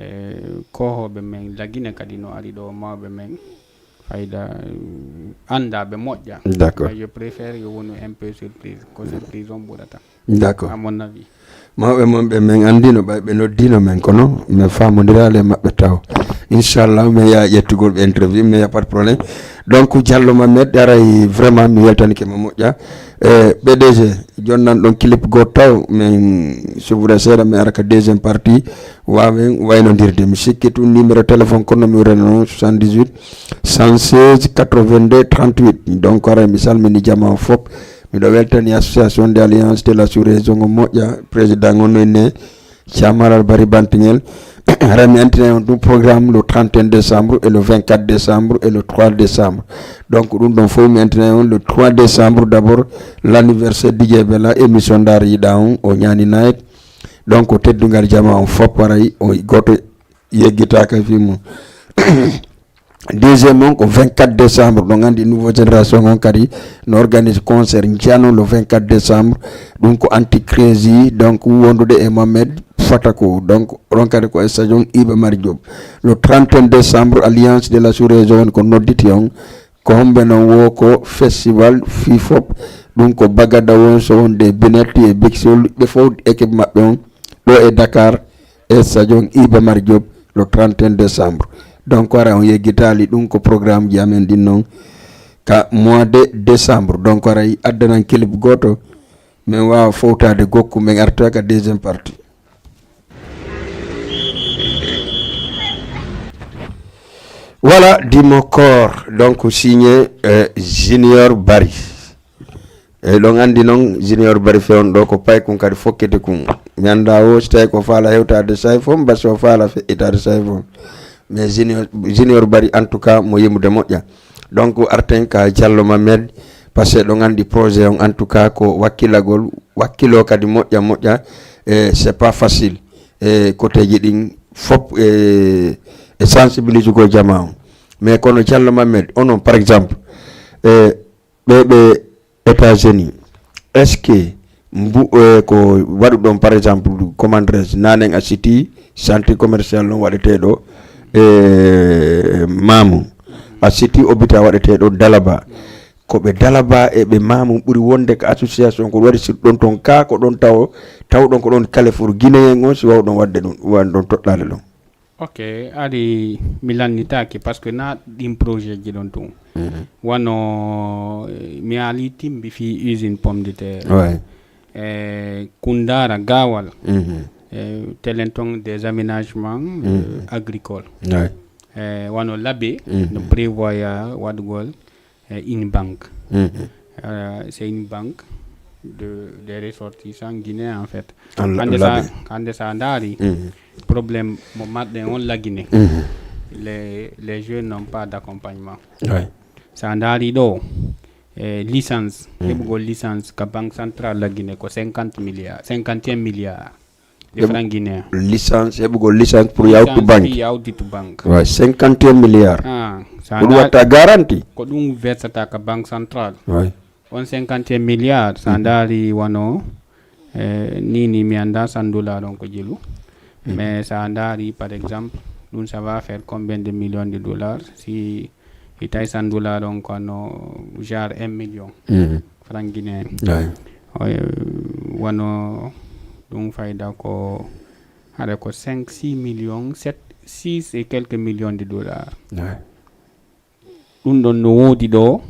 koohooɓe men la Guinée kadi no ari ɗo, mawɓe men fayda, euh, annda ɓe moƴƴa. D'accord. Mais je préfère yo wonu un peu surprise. Ko surprise on ɓurata. D'accord. À mon avis. Mawɓe mon ɓe min anndino ɓay ɓe noddino men kono min famondirali e maɓɓe taw. Inchallah min yaha ƴettugol ɓe interview min yaha pas de problème. Donc Diallo Mamed aray vraiment mi weltanike ma moƴƴa. E P D G jonnan ɗon clip goto taw min suvre seeɗa min ara ka deuxième partie wawen waynodirde mi sikki tun numéro téléphone kono mi wurana noon soixante-dix-huit cent seize quatre-vingt-deux trente-huit. Donc aray mi salmini jama o fop. Miɗo weltani association de alliance de la sous-région o moƴƴa président on no inne Camara Bari Bantingel. Hara mi antina on ɗum programme le trente et un décembre et le vingt-quatre décembre et le trois décembre. Donc ɗum ɗon fof mi antina on le trois décembre d'abord l'anniversaire Didier Bella émission ndar yiɗa on o ñani night. Donc teddungal jama on fop aray o goto yeggitaka fi mum. Deuxième on ko vingt-quatre décembre ɗon anndi nouveau génération on kadi no organise concert njano le vingt-quatre décembre. Ɗum ko anti crazy donc wondude e Mohamed Fatako donc ɗon kadi ko e stadion Iba Mar Diop. Le trente et un décembre alliance de la sous-région on ko nodditi on. Ko homɓe noon wo ko festival fii fop. Ɗum ko bagada won so wonde binetti e bixol ɓe fof équipe maɓɓe on ɗo e Dakar e stadion Iba Mar Diop le trente et un décembre. Donc ara on yeggitali ɗum ko programme ji amen ɗin noon ka mois de décembre. Donc aray addanan clip goto min wawa fowtade gokku min artoya ka deuxième partie. Voilà dimo corps donc signé euh, Junior Bari. Eyi ɗon anndi noon Junior Bari fewn ɗo ko paykun kadi fokkete kun. Mi annda o si tawi ko faala hewtade say fof mbasi o faala feƴƴitade say fof. Mais Junior, Junior Bari en tout cas mo yimude moƴƴa. Donc arten ka Diallo Mamed parce que ɗon anndi projet on en tout cas ko wakkilagol wakkilo kadi moƴƴa moƴƴa. E c'est pas facile e koteji ɗin fop e e sensibilisugol jama on. Mais kono Diallo Mamed onon par exemple e ɓe ɓe États-Unis est ce que mbu e ko waɗu ɗon par exemple commandres nanen a city centre commercial ɗon waɗeteɗo e mamu a city obita waɗeteɗo dalaba. Ko ɓe dalaba e ɓe mamu ɓuri wonde ko association ko waɗi sirɗon ton ka ko ɗon taw tawɗon ko ɗon kalefour guinéen on si wawɗon waɗde ɗum wani ɗon toɗɗade ɗon. Ok, ari mi lannitaaki parce que na ɗin projet ji ɗon tun wano eh, mi haali timbi fii usine pomme de terre. Ouais. E kundara gawal Mhm. e telen ton des aménagements eh, agricoles. Ouais. E wano labe Mhm. No prévoya waɗugol e une banque. Mhm. Euh, c'est une banque de, des ressortissants guinéens, en fait. Hannde sa hannde sa ndaari, problème mo marɗen on la Guinée, les, les jeunes n'ont pas d'accompagnement. Sa ndaari ɗo, e licence, heɓugol licence ka Banque Centrale la Guinée ko cinquante milliards, cinquante et un milliards de francs guinéens. Licence, heɓugol licence pour yawtu banque. Yawditu banque. Wa cinquante et un milliards. Ah, sa ko ɗum watta garanti. Ko ɗum versata ka Banque Centrale. Wa on cinquante et un milliards, sa ndaari wano, eh, ni ni mi annda san dollars on ko jelu. Mais sa ndaari, par exemple, ɗum ça va faire combien de millions de dollars si i tawi san dollars on ko no genre un million franc guinéen. Wano ɗum fayda ko haɗa ko cinq six millions, sept, six et quelques millions de dollars. Ɗum ɗon no woodi ɗo,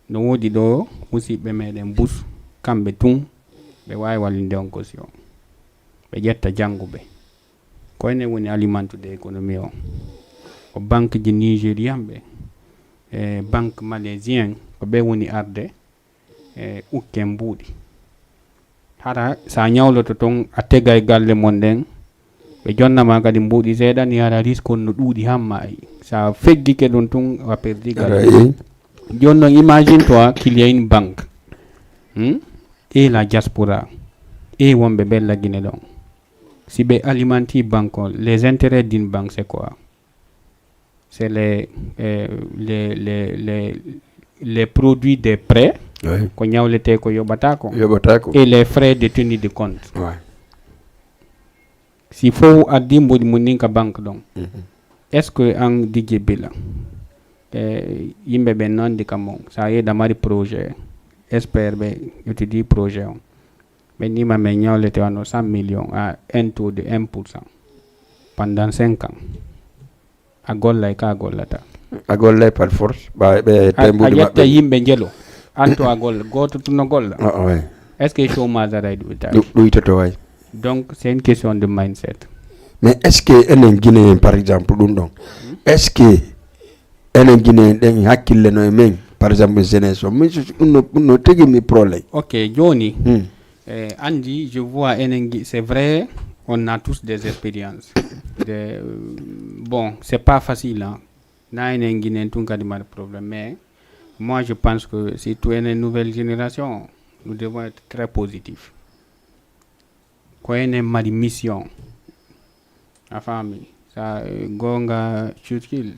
no woodi ɗo, musiɓɓe meɗen bus, kamɓe tun ɓe waawi wallinde on kosi on. Ɓe ƴetta jannguɓe. Ko enen woni alimentude économie on. Ko banque ji nigérian ɓe, e banque malaisien, ko ɓe woni arde e ukken mbuuɗi. Hara sa ñawloto ton, a tegay galle mon ɗen, ɓe jonna ma kadi mbuuɗi seeɗa ni, hara risque on no ɗuuɗi hamma ay. Sa feggike ɗum tun, a perdi galle. Jooni non, imagine toi qu'il y a une banque, hmm? Et la diaspora, et wonɓe ɓe la Guinée ɗon. Si ɓe alimenti banque on, les intérêts d'une banque, c'est quoi? C'est les, euh, les, les, les, les produits des prêts, ko ñawletee ko yoɓata ko, yoɓata ko, et les frais de tenue de compte. Si fof addi mbuuɗi mum nin ka banque ɗon, est-ce que an Didier Bila, e yimɓe ɓen noon ndi kam on, sa yeeyi ɗa mari projet, expert ɓe étudie projet on, ɓe nima men ñawlete wano cent millions à un taux de un pour cent pendant cinq ans. A gollay ka a gollata. A gollay par force. Ɓa ɓe a, a tembude ƴetta maɓɓe. Yimɓe njelo. An to a golla, gooto tun no golla. Oh, oh, ouais. Est-ce que chômage aray ɗuytaaki? Ɗu-, ɗuytoto way. Donc c'est une question de mindset. Mais est-ce que enen Guinéen, par exemple, ɗum ɗon, est-ce que enen Guinéen ɗen hakkille no e men, par exemple, jeunesse o? Min so ɗum no, ɗum no tigi mi problème. Ok, jooni. Hmm. Eh, Andy, je vois enen Gui-, c'est vrai, on a tous des expériences. De, euh, bon, c'est pas facile, hein. Na enen Guinéen tun kadi mari problème, mais moi je pense que surtout enen nouvelle génération, nous devons être très positifs. Ko enen mari mission. A faami? Sa, eh, goonga Churchill,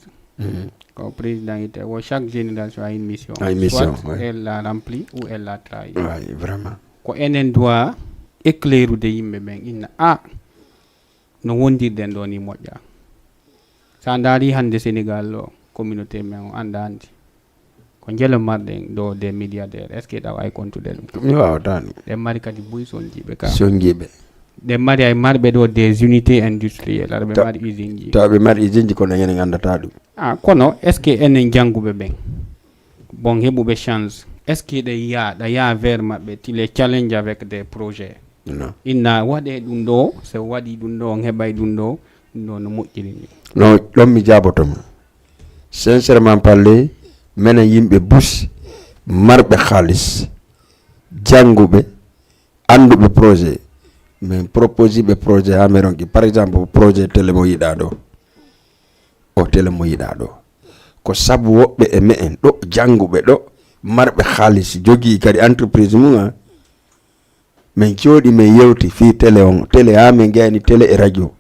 ko président ite, wo chaque génération a une mission. A une mission, soit ouais. Elle l'a remplie ou elle l'a trahi. Ouais, vraiment. Ko enen doit éclairude yimɓe ɓen, inna, a, no wondirɗen ɗo ni moƴƴa. Sa ndaari hannde Sénégal ɗo, communauté men o annda anndi. Ko njelo marɗen ɗo des milliardaires, est-ce que ɗa waawi kontude ɗum? Mi waawata ɗum. Ɗen mari kadi buy sonjiiɓe ka. Sonjiiɓe. Ɗen mari ay marɓe ɗo des unités industrielles, aɗa ɓe Ta-, mari usine ji. Tawa ɓe mari usine ji, kono enen en anndata ɗum. Ah, kono est-ce que enen jannguɓe ɓen, bon, heɓuɓe chance, est-ce que ɗa yaa, ɗa yaa vers maɓɓe, ti les challenge avec des projets? Non. Inna waɗe ɗum ɗo, so waɗi ɗum ɗo, on heɓay ɗum ɗo, ɗum ɗo no moƴƴiri ni. Non, ɗon mi jaaboto ma. Sincèrement parler, menen yimɓe bus, marɓe xaalis, jannguɓe, annduɓe projet, min proposi ɓe projet haa meɗon ki, par exemple, projet télé mo yiɗaa ɗo. O télé mo yiɗaa ɗo. Ko sabu woɓɓe e me'en ɗo, jannguɓe ɗo, marɓe xaalis, jogii kadi entreprise mum, a. Min jooɗi, min yewti fii télé on, télé haa min gayni télé e radio.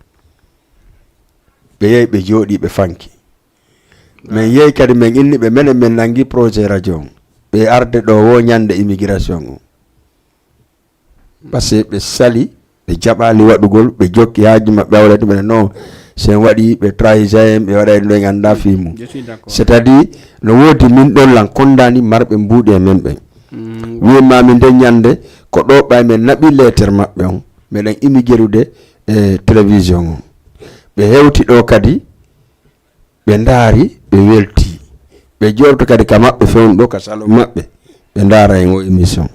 Ɓe yehi, ɓe jooɗi, ɓe fanki. Min yehi kadi, min inni ɓe, menen min nangi projet radio on. Ɓe arde ɗo wo ñande immigration on. Parce que ɓe sali, ɓe jaɓaali waɗugol, ɓe jokki haaju maɓɓe, a waɗani ɓe no, si en waɗi, ɓe trahisa en, ɓe waɗa en ɗo en annda fii mum. Je suis d'accord. C'est-à-dire, no woodi min ɗon lan kondaani marɓe mbuuɗi e men ɓen. Mm. Wi'en ma min nden ñande, ko ɗo ɓay men naɓi leeter maɓɓe on, meɗen imigerude e télévision on. Ɓe hewti ɗo kadi, ɓe ndaari, ɓe welti. Ɓe jooɗoto kadi ka maɓɓe fewndo ɗo, ka salon maɓɓe. Ɓe ndaara en o émission.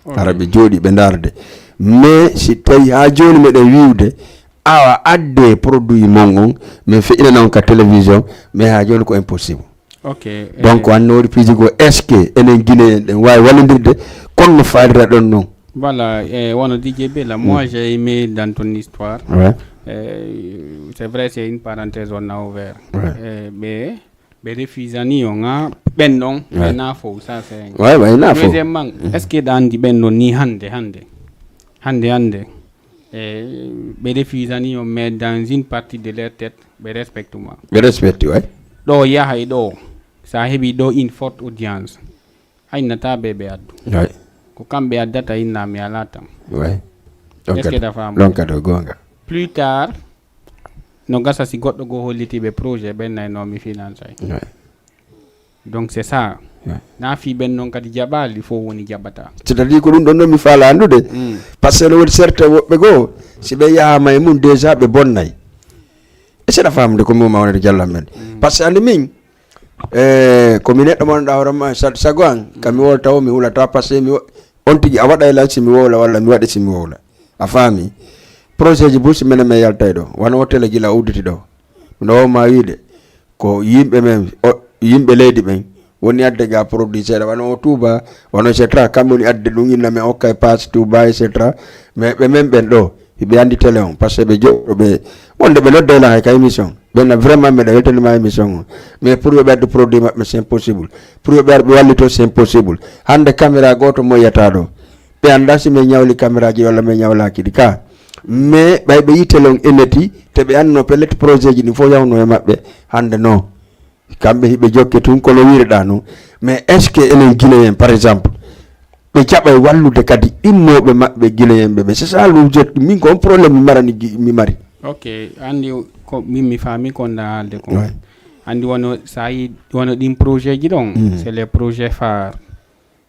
Ok. Hara ɓe jooɗi, ɓe ndaarde. Mais si tawi haa jooni meɗen wi'ude, awa adde produit mon on, min feƴƴinana on ka télévision, mais haa jooni ko impossible. Ok. Donc, annoori piiji goo, est-ce que enen Guinéen ɗen waawi wallindirde kono no faalira ɗon noon? Voilà, eh, wano D J Bella, moi j'ai aimé dans ton histoire. Ouais. Eh, c'est vrai, c'est une parenthèse on a ouvert. Ouais. Eh, ɓe ɓe refusani o ga ɓen ɗon Ouais. ɓena fof, ça c'est Ouais, ouais, na fof. Deuxièmement, est-ce que ɗa andi ɓen ɗon ni hande hande hande hande eh, ɓe refusani o, mais dans une partie de leur tête ɓe respecte ma. Ɓe respecte, ouais. Ɗo yaha e ɗo, sa heɓi ɗo une forte audience, a innata ɓe ɓe addu. Ouais. Ko kamɓe addata, inna mi ala tan. Ouais. Ɗon Est-ce que kadi ɗa faama? Ɗon kadi o goonga. Plus tard, no gasa si goɗɗo goo holliti ɓe projet ɓen nay no mi finance ay. Ouais. Donc c'est ça. Ouais. Na fi ɓen noon kadi jaɓaali fof woni jaɓata. C'est-à-dire ko ɗum ɗon noon mi faala anndude. Mm. Par ce que no woodi certains woɓɓe goo, si ɓe yahaama e mum déjà ɓe bonnay. E seɗa faamde ko mum mawnede Diallo Ahmed. Par ce que andi min, eh, ko mi neɗɗo mo annduɗaa hoore ma, sa- sago an, ka mi wolta o mi hulata par ce que mi wo- on tigi a waɗa e lan si mi wowla walla mi waɗa si mi wowla. A faami? Projet ji bus menen men yaltay ɗo. Wano o tele gila udditi ɗo. No o ma wiide ko yimɓe men, o- yimɓe leydi ɓen woni adde ga produit seeɗa, wano o Touba, wano et cetera. Kamɓe woni adde ɗum, inna men okkay passe Touba, et cetera. Mais ɓe men ɓen ɗo, ɓe andi télé on, par ce que ɓe joɗɗo ɓe, wonde ɓe nodde lan hay ka émission. Ɓen na vraiment meɗa weltanima émission on. Mais pour yo ɓe addu produit maɓɓe, c'est impossible. Pour yo ɓe ar ɓe wallito, c'est impossible. Hande caméra gooto moyata ɗo. Ɓe anda si min ñawli caméra ji walla min ñawlaki ɗi ka. Mais ɓay ɓe yi télé on e neti, te ɓe anno pellet projet ji ɗin fof yawno e maɓɓe. Hande non. Kamɓe hiɓe jokke tun kono wireɗa non. Mais est-ce que enen Guinéen, par exemple, ɓe jaɓay wallude kadi innooɓe maɓɓe Guinéen ɓe ɓe? C'est ça l'objectif. Min ko on problème mi marani gi- mi mari. Ok, andi ko min mi faami ko nda haalde ko. Ouais. Andi wano sa yi wano ɗin projet ji ɗon, Mm. c'est les projets phares,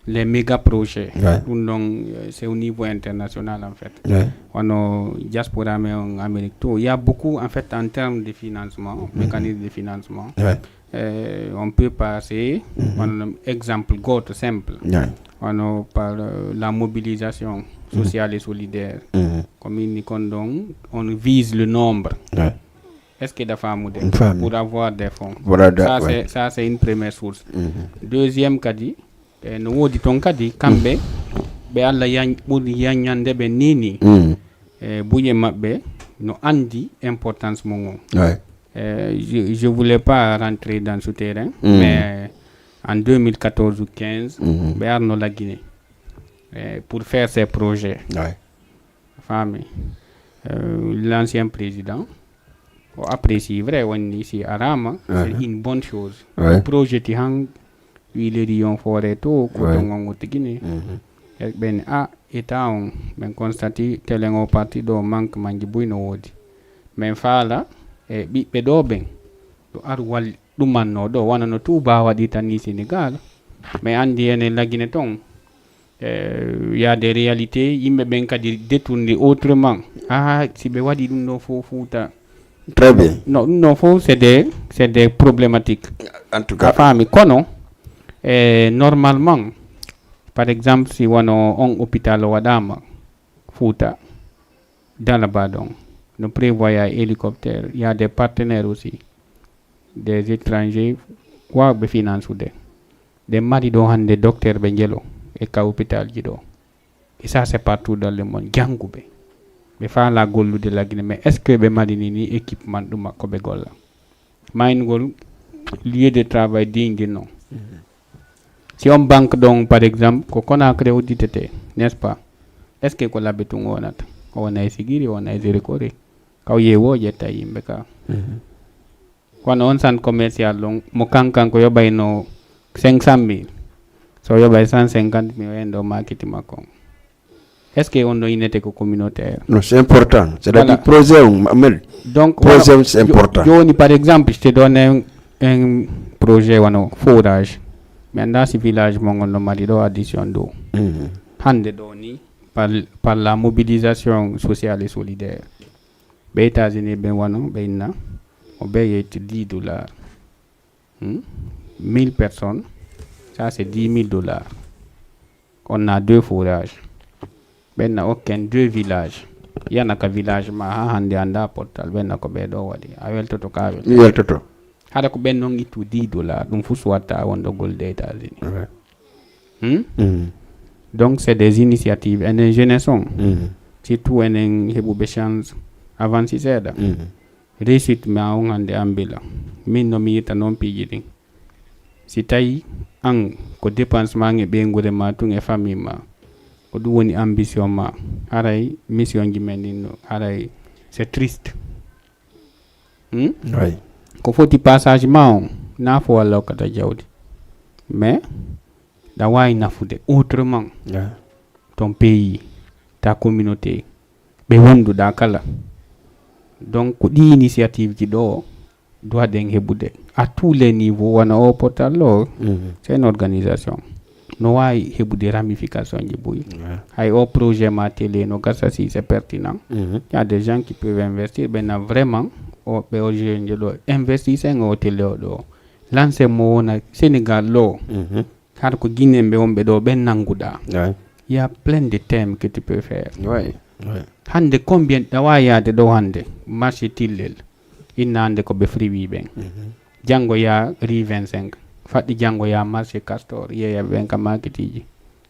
les méga projets. Ouais. Ɗum ɗon, euh, c'est au niveau international en fait. Ouais. Wano diaspora men on Amérique tout, il y a beaucoup en fait en termes de financement, mécanisme de financement. Ouais. Euh, on peut passer, wano exemple gooto simple. Ouais. Wano par euh, la mobilisation sociale et solidaire. Mhm. Comme il dit, on vise le nombre. Ouais. Est-ce que da faamude? Mi faami. Pour avoir des fonds. Voilà, da- Ça, ouais. c'est, ça, c'est une première source. Mhm. Deuxième kadi, eh, no woodi toon kadi kamɓe ɓe Allah yañ- ɓuri yaññande ɓe ni ni. Mhm. Eh, buñe maɓɓe no andi importance mum on. Ouais. Eh, je, je voulais pas rentrer dans ce terrain, Mm. mais en deux mille quatorze ou quinze, Mhm. ɓe arno Laguinée, eh, pour faire ces projets. Ouais. Faami. Euh, l'ancien président o apprécie vrai, wonni si arama, c'est Mhm. une bonne chose. Ouais. Projet ti han wi le Rion Forêt to ko Ouais. to ngongo tigini. Mhm. E ɓen a état on, ɓen constati telen o parti ɗo manque manji buy no woodi. Men faala e ɓiɓɓe ɗo ɓen ɗo ar wal ɗumanno ɗo wano no Touba waɗi tan ni Sénégal. Mais andi ene Laguinée ton, eh, y a des réalités, yimɓe ɓen kadi détourné autrement. Ah, si ɓe waɗi ɗum ɗo fof Fouta. Très bien. Non, ɗum ɗo fof c'est des, c'est des problématiques. En tout A cas. Faami, kono eh, normalement, par exemple, si wano on hôpital o waɗama Fouta, Dalaba ɗon, no prévoit ya hélicoptère, y a des partenaires aussi, des étrangers, wawɓe financude. Ɗen mari ɗo hande docteur ɓe jelo e ka hôpital ji ɗo. Et ça, c'est partout dans le monde. Jannguɓe. Ɓe faala gollude Laguinée, mais est-ce que ɓe mari ni, ni équipement ɗuma ko ɓe golla? Maayngol lieu de travail digne de nom. Si on banque ɗon, par exemple, ko Conakry udditete, n'est-ce pas? Est-ce que ko Labe tun wonata? O wona e Sigiri, o wona e Zérikori. Kaw yeewo ƴetta yimɓe ka. Kono on centre commercial ɗon, mo kankan ko yoɓayno cinq cent mille. So yoɓay cent cinquante mille, o en ɗo makiti makko on. Est-ce que on ɗo innete ko communautaire? Non, c'est important. C'est-à-dire Voilà. Projet on, Ahmed. Donc, Projet wano- on, c'est important. Joni, par exemple, je te donne un, un projet wano forage. Mi annda si village mo ngol no mari ɗo addition ɗo. Mhm. Hande ɗo ni, par, par la mobilisation sociale et solidaire. Ɓe États-Unis ɓe wano, ɓe inna, o ɓe yetti dix dollars. Hmm? Mille personnes, ça c'est dix mille dollars. On a deux forages. Ɓenna okken deux villages. Yana ka village ma ha hande anda portal. Ɓenna ko ɓe ɗo waɗi. A weltoto ka a weltoto. Mi weltoto. Hara ko ɓen non ittu dix dollars, ɗum fof suwatta wondogol de États-Unis. Ouais. Hmm? Mhm. Donc c'est des initiatives, enen jeunesse on, Mhm. surtout enen heɓuɓe chance, avance seeɗa. Mhm. Réussite ma on hannde ambila. Min no mi yitta noon piiji ɗin. Si tawi an ko dépense ma e ɓeynguure ma tun e famille ma, ko ɗum woni ambition ma, haray mission ji men ɗin no, haray c'est triste. Hmm? Ouais. Ko foti passage ma on, na fo walla hokkata jawdi. Mais ɗa waawi nafude autrement Yeah. ton pays, ta communauté, ɓe wonduɗa kala. Donc ko ɗi initiative ji ɗo doit ɗen heɓude à tous les niveaux, wona o portal ɗo, Mhm. c'est une organisation. No waawi heɓude ramification ji buy. Yeah. Hay o projet ma télé no gasa si c'est pertinent. Mhm. Il y a des gens qui peuvent investir, ɓe na vraiment o ɓe o jeune ɗo investir en o télé o ɗo. Lancer mo wona Sénégal ɗo. Mhm. Hara ko Guinéen ɓe wonɓe ɗo ɓen nanguɗa. Ouais. Il y a plein de thèmes que tu peux faire. Ouais. Ouais. Hannde combien ɗa waawi yaade ɗo hannde marché Tillel, inna hannde ko ɓe friwi ɓen. Mhm. Janngo ya rue vingt-cinq, faɗɗi janngo ya marché Castor, yeeya ɓen ka marketiji,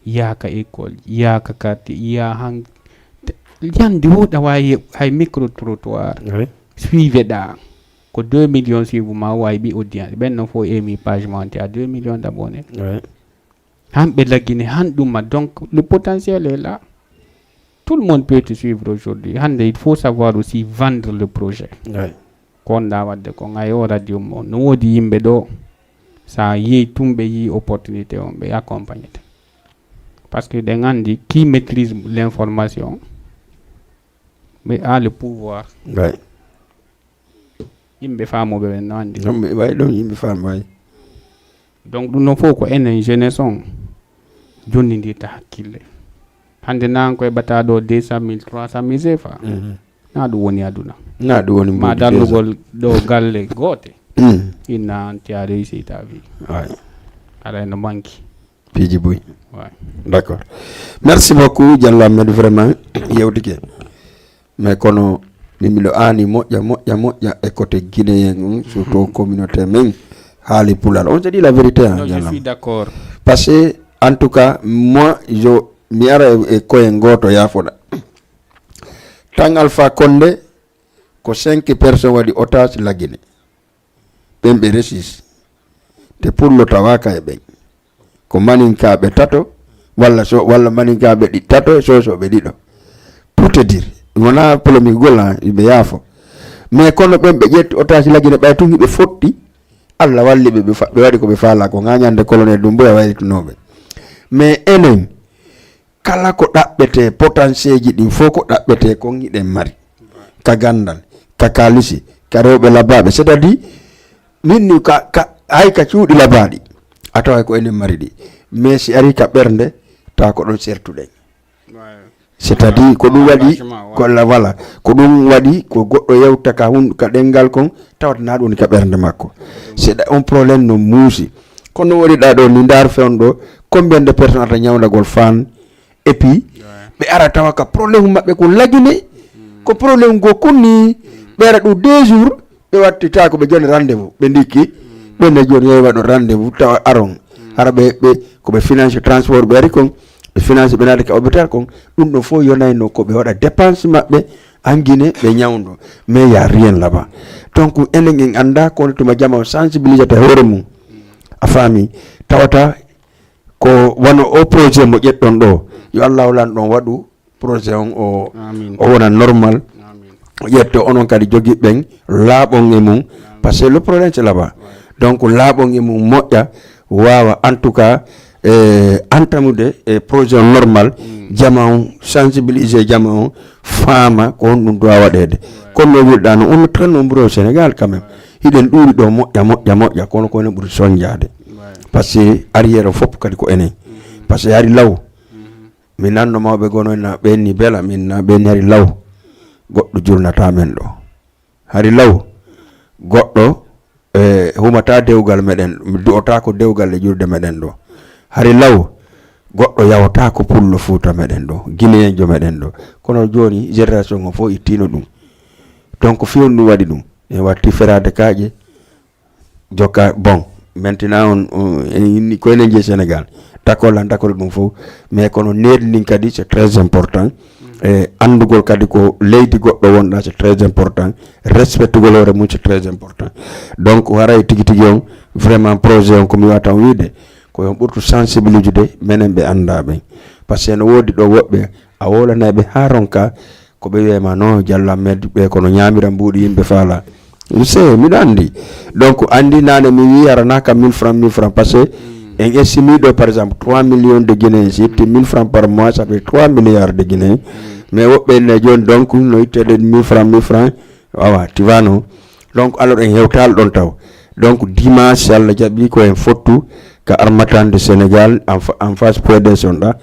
ya ka école, ya ka quartier, ya han yandi wo ɗa waawi hay micro trottoir. Ouais. Suive ɗa ko deux millions suive ma o wawi ɓi audience ɓen non fof emi page ma on te à deux millions d'abonnés. Ouais. Han ɓe laggini han ɗumma, donc le potentiel est là. Tout le monde peut te suivre aujourd'hui. Hande il faut savoir aussi vendre le projet. Ouais. Ko wonɗa wadde ko ngay o radio mo no woodi yimɓe ɗo, sa yeeyi tun ɓe yi opportunité on ɓe accompagnete. Parce que ɗen andi qui maîtrise l'information mais a le pouvoir. Ouais. Yimɓe famuɓe ɓen no andi. Yimɓe way ɗon yimɓe fam way. Donc ɗum non fof ko enen jeunesse on jonnidirta hakkille. Hande nan ko heɓata ɗo deux cent mille trois cent mille sefa. Mhm. Na ɗum woni aduna. Na ɗum woni Ma mbuuɗi darnugol ɗo galle goote. Mhm. Inna an ti a réussi ta vie. Way. Aɗa no manki. Piiji buy. Way. D'accord. Merci beaucoup Diallo Ahmed, vraiment yewtike. Mais kono min miɗo aani moƴƴa moƴƴa moƴƴa e côté guinéen on, surtout communauté men haali pulal. On se dit la vérité, hein, Non, je Diallo. Suis d'accord. Parce que en tout cas moi je mi ara e, e koye gooto yaafoɗa. Tan Alpha Condé ko cinq personnes waɗi otage Laguiné. Ɓen ɓe resis. Te pullo tawaka e ɓen. Ko maninkaaɓe tato walla so walla maninkaaɓe ɗi tato e sosoɓe ɗiɗo. Pour te dire, wona polémique gol, hein, ɓe yaafo. Mais kono ɓen ɓe ƴetti otage Laguiné ɓay tun hiɓe fotti. Allah walli ɓe ɓe fa- ɓe waɗi ko ɓe faala ko, ŋañande colonel ɗum boya wayritunoɓe. Mais enen kala ko ɗaɓɓete, potentiel ji ɗin fof ko ɗaɓɓete kon hiɗen mari. Ka gandal, ka kalisi, ka rewɓe labaaɓe. C'est-à-dire min ni ka, ka hay ka cuuɗi labaaɗi a taway ko enen mari ɗi. Mais si ari ka ɓernde tawa ko ɗon sertuɗen. C'est-à-dire ko ɗum waɗi ko la voilà, ko ɗum waɗi ko goɗɗo yewta ka hun ka ɗengal kon tawata na ɗum woni ka ɓernde makko. Seɗa on problème no muusi. Kono woni ɗa ɗo ni ndar fewndo, combien de personnes ata ñawdagol fan? Et puis ɓe ara tawa ka problème maɓɓe ko Laguiné. Ko problème go kunni ɓe ara ɗum deux jours. Ɓe wattita ko ɓe joni rendez-vous ɓe ndikki. Ɓe ne joni yehi waɗo rendez-vous tawa aron. Hara ɓe ɓe ko ɓe finance transport ɓe ari kon. Ɓe finance ɓe naade ka hôpital kon. Ɗum ɗo fof yonayno ko ɓe waɗa dépense maɓɓe. Angine ɓe ñawdo mais y a rien là-bas. Donc enen en annda kono tuma jama o sensibilisata hoore mum. A faami? Tawata ko wano o projet mo ƴetton ɗo, yo allahu lan ɗon waɗu projet on o Amin. O wona normal. Amin. Ƴetto onon kadi jogiɓɓen laaɓon e mum. Parce que le problème c'est là-bas. Donc laaɓon e mum moƴƴa, wawa en tout cas eh, antamude e projet on normal. Jama on sensibilisé, jama on faama ko honɗum doit waɗede. Kono no wiɗɗa no on très nombreux au Sénégal quand même. Hiɗen ɗuuri ɗo moƴƴa moƴƴa moƴƴa kono ko enen ɓuri sonjade. Parce que arrière o fof kadi ko enen. Parce que hari law mi nanno mawɓe gono na ɓenni bela min na ɓenni hari law. Goɗɗo jurnata men ɗo. Hari law goɗɗo e humata dewgal meɗen, du'otaako dewgal e ƴurde meɗen ɗo. Hari law goɗɗo yawotaako pullo fuuta meɗen ɗo, gineyenjo meɗen ɗo. Kono jooni génération o fof ittino ɗum. Donc fewndo ɗum waɗi ɗum. En watti feraade kaaƴe. Jokka, bon, maintenant on, on en inni koyne je Sénégal, d'accord lan, d'accord ɗum fof, mais kono needi ndin kadi c'est très important. E anndugol kadi ko leydi goɗɗo wonɗa c'est très important, respectugol hoore mum c'est très important. Donc haray tigi tigi on, vraiment projet on ko mi wata on wiide, ko on ɓurtu sensibiliser de menen ɓe annda ɓen. Parce que no woodi ɗo woɓɓe a wowlanay ɓe haa ronka, ko ɓe wiyay ma non, Jallo Ahmed, ɓe kono ñaamira mbuuɗi yimɓe faala. Monsieur, miɗo anndi. Donc anndi nane mi wi arana ka mille francs, mille francs, parce que en estimé ɗo par exemple trois millions de Guinéens, si itti mille francs par mois, ça fait trois milliards de Guinéens. Mais woɓɓe ne jooni, donc no ittede mille francs, mille francs, awa, tu vois, non? Donc alors en hewtal ɗon taw. Donc dimanche, si Allah jaɓi, ko en fottu ka armatande Sénégal en fa- en face P D S on ɗa,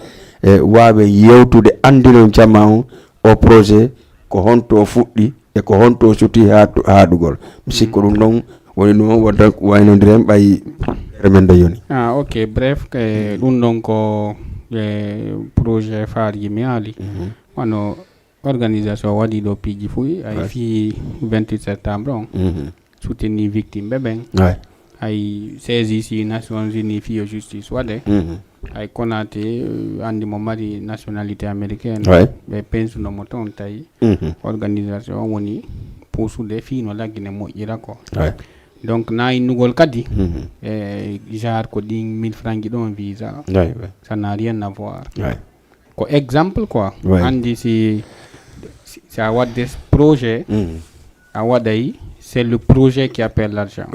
e waawe yewtude, anndino jama on o projet, ko honto o fuɗɗi e ko honto o suti haa- haaɗugol. Mi sikko ɗum ɗon woni ɗum wonta waynondiren ɓay feere men nde yoni. Ah, ok, bref, e ɗum ɗon ko e projet faarji mi haali. Wano organisation waɗi ɗo piiji fuy, ay, fii vingt-huit septembre on, soutenir victime ɓe ɓen. Ay, saisi si Nations Unies fii yo justice waɗe. Ay, Konaté, eh, anndi mo mari nationalité américaine. Ɓe pensuno mo ton, tawi organisation on woni puusude fii no Laguinée moƴƴira ko. Donc na innugol kadi e genre ko ɗin mille francs ji ɗon visa, ça n'a rien à voir. Ko exemple quoi. Anndi si, si si a waɗde projet, a waɗay, c'est le projet qui appelle l'argent.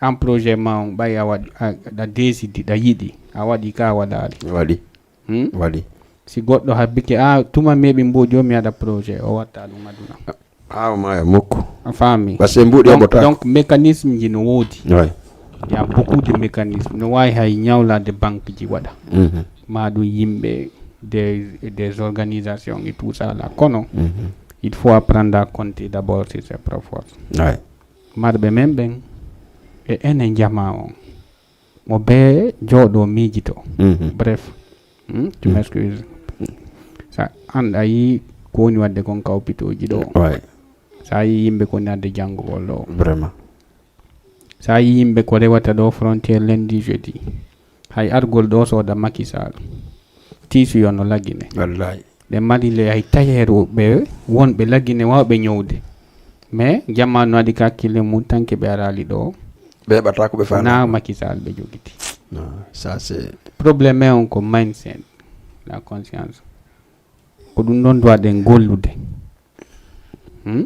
An projet ma on, ɓay a waɗi, a- ɗa décidi, ɗa yiɗi, a waɗi ka a waɗaali. Waɗi. Hmm? Waɗi. Si goɗɗo habbike, a tuma meeɓi mbo jomi aɗa projet, o watta ɗum aduna. Haa o maaya mukko. A faami? Parce que mbuuɗi donc, heɓotaako. Donc mécanisme ji no woodi. Il y a beaucoup de mécanismes. No waawi hay ñawlaade banque ji waɗa. Ma ɗum yimɓe, des, des organisations et tout ça là. Kono il faut apprendre à compter d'abord sur ses propres forces. Marɓe men ɓen e enen jamaa on. Mo bee jooɗo miijito. Bref, hmm? Tu m'excuses. Sa an a yii ko woni waɗde kon ka opitooji ɗo. Sa yii yimɓe ko woni adde janngugol ɗo. Vraiment. Sa yii yimɓe ko rewata ɗo frontière lundi jeudi. Hay argol ɗo sooda Macky Sall. Tiisuyo no Laguinée. Wallahi. Ɓe mari le hay tayeeruɓe wonɓe Laguinée wawɓe ñowde. Mais jamaanu waɗi ka hakkille mum tanke ɓe araali ɗo. Ɓe heɓata ko ɓe faala. Na Macky Sall ɓe jogiti. Non, ça c'est problème on ko mindset, la conscience. Ko ɗum ɗon doit ɗen gollude. Hmm?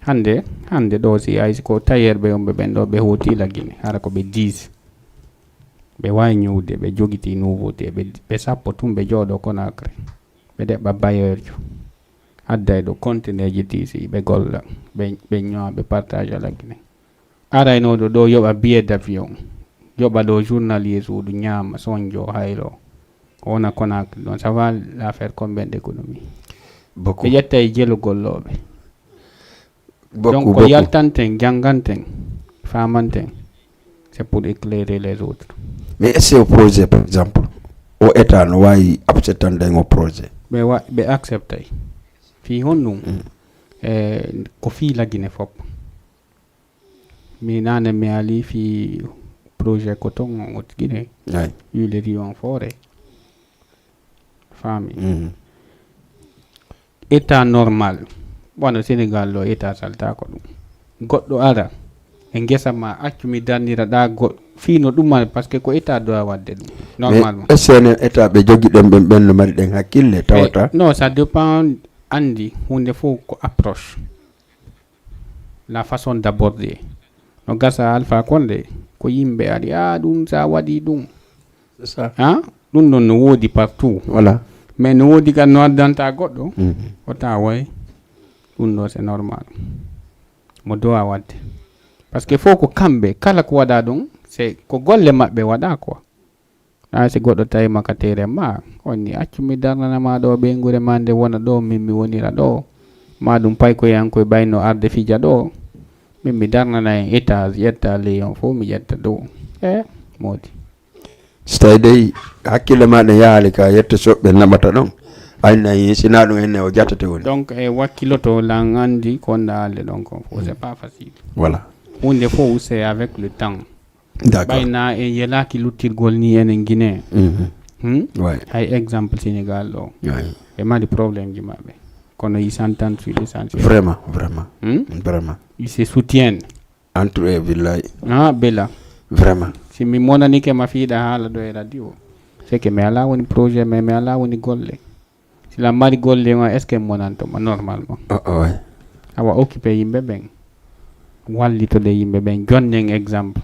Hannde, hannde ɗo si ay ko tayeerɓe yonɓe ɓen ɗo ɓe hooti Laguinée, hara ko ɓe dix. Ɓe waawi ñowde, ɓe jogiti nouveauté, ɓe, ɓe sappo tun ɓe jooɗo Conakry. Ɓe ɗeɓɓa bailleur jo. Adda e ɗo conteneur ji tisi, ɓe golla, ɓe, ɓe ñowa, ɓe partage Laguinée. Araynooɗo ɗo yoɓa billet d'avion, yoɓa ɗo journalier suudu, ñaama, sonjo, haylo. O wona Conakry ɗon, ça va l'affaire combien d'économie? Beaucoup. Ɓe ƴetta e jelu gollooɓe. Donc ko yaltanten, jannganten, faamanten, c'est pour éclairer les autres. Mais est-ce que o projet, par exemple, o état no waawi acceptande o projet? Ɓe wa- ɓe acceptay. Fii honɗum? E ko fii Laguinée fof. Mi nane mi ali fii projet coton on o Guinée. Ay. Huilerie on foore. Faami. État normal, wano Sénégal ɗo, état saltaako ɗum. Goɗɗo ara e ngesa ma, accu mi darnira ɗa go- fii no ɗum mari, parce que ko état doit waɗde ɗum. Normalement. Mais est-ce que état ɓe jogi ɗen ɓen, ɓen no mari ɗen hakkille tawata? Non, ça dépend, anndi huunde fof ko approche. La façon d'aborder. No gasa Alpha Condé, ko yimɓe ari, a ɗum sa waɗi ɗum. C'est ça. Ha? Ɗum ɗon no woodi partout. Voilà. Mais no woodi kan no addanta goɗɗo, o ta way. Ɗum ɗo c'est normal. Mo dowa waɗde. Parce que fof ko kamɓe, kala ko waɗa ɗum, c'est ko golle maɓɓe waɗa quoi. Haa si goɗɗo tawi ma ka teere ma, on ni accu mi darnana ma ɗo ɓeynguure ma nde wona ɗo, min mi wonira ɗo. Ma ɗum paykoyankoye ɓayno arde fija ɗo. Min mi darnana en étage, ƴetta ley on fof mi ƴetta dow. E moodi. Si tawi dey hakkille ma ɗen yahaali ka yette soɓɓe naɓata ɗon, aynayi sina ɗum enne o jatete woni. Donc e wakkiloto lan anndi ko wonɗa haalde ɗon kon fof, c'est pas facile. Voilà. Huunde fof, c'est avec le temps. D'accord. Ɓayna en yelaaki luttirgol ni enen Guinée. Mhm. Hmm? Ouais. Hay exemple Sénégal ɗo. Ouais. Ɓe mari problème ji maɓɓe. Kono ils s'entendent sur l'essentiel. Vraiment, vraiment. Hmm? Vraiment. Ils se soutiennent. Entre eux, billahi. Ah, bella. Vraiment. Si mi monanike ma fiiɗa haala ɗo e radio, c'est que mi alaa woni projet, mais mi alaa woni golle. Si la mari golle ma, est-ce que monanto ma normalement? Oh, oh, ouais. Awa occupé yimɓe ɓen. Wallitode yimɓe ɓen. Jonnen exemple.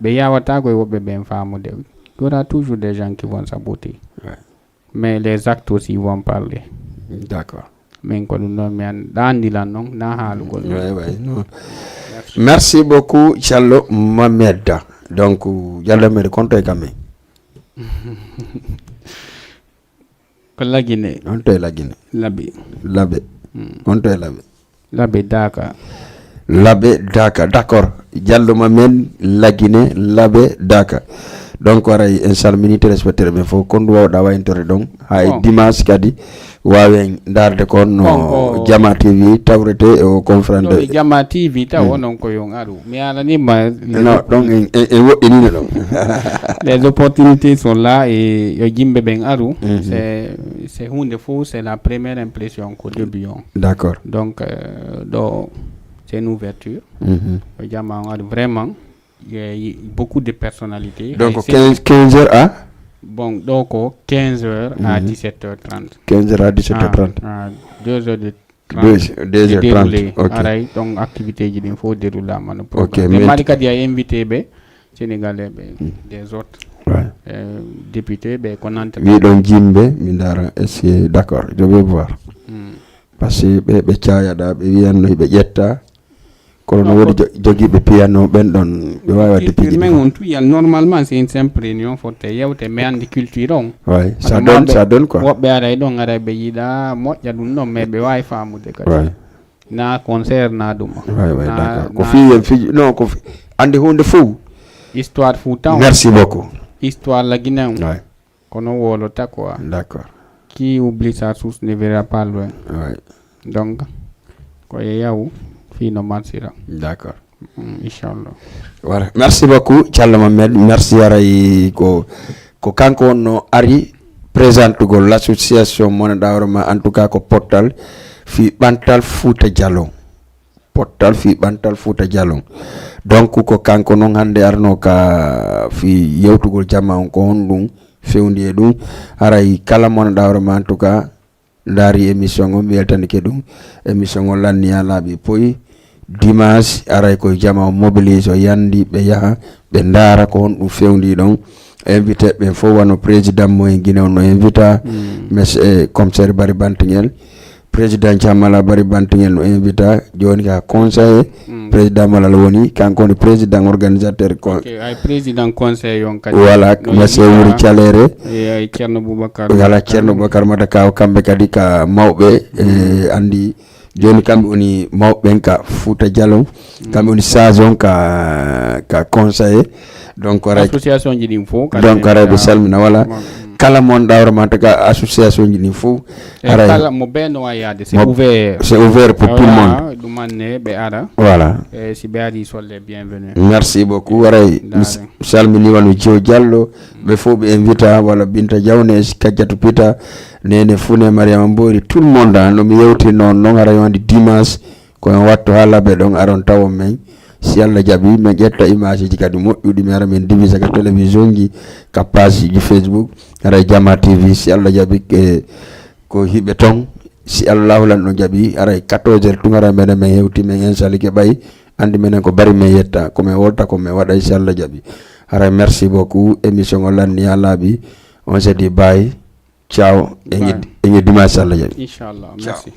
Ɓe yawata ko e woɓɓe ɓen faamude. Il y aura toujours des gens qui vont saboter. Ouais. Mais les actes aussi vont parler. D'accord. Min ko ɗum ɗon mi an-, ɗa anndi lan noon, na haalugol. Ouais, ouais, non. Merci. Merci beaucoup, Diallo Mameda. Donc, Diallo Mameda, konto e kamɓe. Ko Lagine. On to e Lagine. Labe. Labe. Hmm. On to e Labe. Labe Daka. Labe Daka, d'accord. Diallo ma men Lagine, Labe Daka. Donc, aray en salmini téléspectateur men fof, kon ndu wawɗa wayntorde ɗon. Hay dimanche kadi, wawen ndaarde kon no Jama T V tawrete e o conférence de Jama T V taw onon ko yon aru. Mi alanima. Non, donc en, en, en woɗɗinino ɗon. Les opportunités sont là et yo yimɓe ɓen aru. Mhm. C'est, c'est huunde fof, c'est la première impression ko début on. D'accord. Donc, euh, ɗo, c'est une ouverture. Mhm. Yo jama on aru vraiment. Il y a beaucoup de personnalités. Donc, quinze, quinze heures à? Bon, donc, quinze heures à dix-sept heures trente. Quinze heures à dix-sept heures trente. Ah, ah, deux heures de trente. Deux, deux heures trente, déroulé. Ok. Aray, donc, activité ji ɗin fof déroulama no programme. Ok, mais mari kadi a invité ɓe, Sénégalais ɓe, des autres. Ouais. Euh, député ɓe, ko nanta. Wi ɗon jimɓe, mi ndaara, est-ce que, d'accord, je vais voir. Hmm. Parce que ɓe, ɓe cayaɗa, ɓe wiyanno hiɓe ƴetta. Kono no woodi jo-, jogiiɓe piano ɓen ɗon, ɓe waawi waɗde piiji ɗi. Men on tout, il y a, normalement, c'est une simple réunion, fotte yewte, mais anndi culture on. Ouais, ça donne, ça donne quoi. Woɓɓe aray ɗon, aray ɓe yiɗa moƴƴa ɗum ɗon, mais ɓe waawi faamude kadi. Ouais. Na concert, na ɗum. Ouais, ouais, na, d'accord. Ko na fii en fii, non, ko fii, anndi huunde fof. Histoire fof taw. Merci beaucoup. Histoire la Guinée on. Ouais. Kono wolotaako quoi. D'accord. Qui oublie sa source ne verra pas loin. Ouais. Donc, ko e yaw fii no marsira. D'accord. Mm, inchallah. Voilà. Merci beaucoup, Diallo Mohamed. Merci aray ko, ko kanko on no ari présentugol l'association Mona Daoro ma, en tout cas ko pottal fii ɓantal Fuuta Jalon. Pottal fii ɓantal Fuuta Jalon. Donc, ko kanko non hannde arno ka fii yewtugol jama on, ko honɗum fewndi e ɗum. Haray kala mo wonɗa hoore ma, en tout cas, ndaari émission on, mi weltanike ɗum. Émission on lanni haa laaɓi poyi. Dimanche, haray ko jama on mobilise, o yandi, ɓe yaha, ɓe ndaara ko honɗum fewndi ɗon. Invité ɓen fof, wano président mo en Guinée on no invita, mm, monsieur, eh, commissaire Bari Bantingel. Président Thiamala Bari Bantingel no invita, jooni ka conseiller. Mm. Président Malal woni, kanko woni président organisateur con-, ok, ay président conseil on kadi. Voilà, no monsieur invita. Wuri Calere. E, ay Ceerno Boubacar. Voilà, Ceerno Boubacar Mata Kaw, kamɓe kadi ka mawɓe, mm, e, anndi. Jooni kamɓe woni mawɓe ɓen ka Fuuta Jalon. Mm. Kamɓe woni sage on ka, ka conseiller. Donc, haray association ji ɗin fof, donc, haray ɓe salmina, voilà. Mm. Kala mo wonɗa hoore ma, en tout cas, association ji ɗin fof. E haray kala mo ɓe no wawi yaade, c'est ouvert. C'est ouvert pour tout le monde. Ɗum anne ɓe ara. Voilà. E si ɓe ari, solle bienvenue. Merci beaucoup. Haray mi s-, salmini wano Jio Diallo. Ɓe fof ɓe invita, walla Binta Diawne, e Kajjatu Pita, Nene Fune, Mariama Mbori, tout le monde, ah, no mi yewti noon, noon haray wonde dimanche. Ko en wattu haa Labe ɗon, aron tawon men. Si Allah jaɓi, min ƴetta image ji kadi moƴƴuɗi, min ara min divisa ka télévision ji, ka page ji Facebook, haray Jama T V, si Allah jaɓi, e, ko hiɓe ton. Si Allahu lan ɗon jaɓi, haray quatorze heures tun, haray menen min hewti, min en salike ɓay, anndi menen ko bari min yetta, ko min wolta, ko min waɗa, si Allah jaɓi. Haray merci beaucoup, émission o lanni haa laaɓi. On se dit bye, ciao, e ñi-, e ñi dimanche, si Allah jaɓi. Inchallah, merci.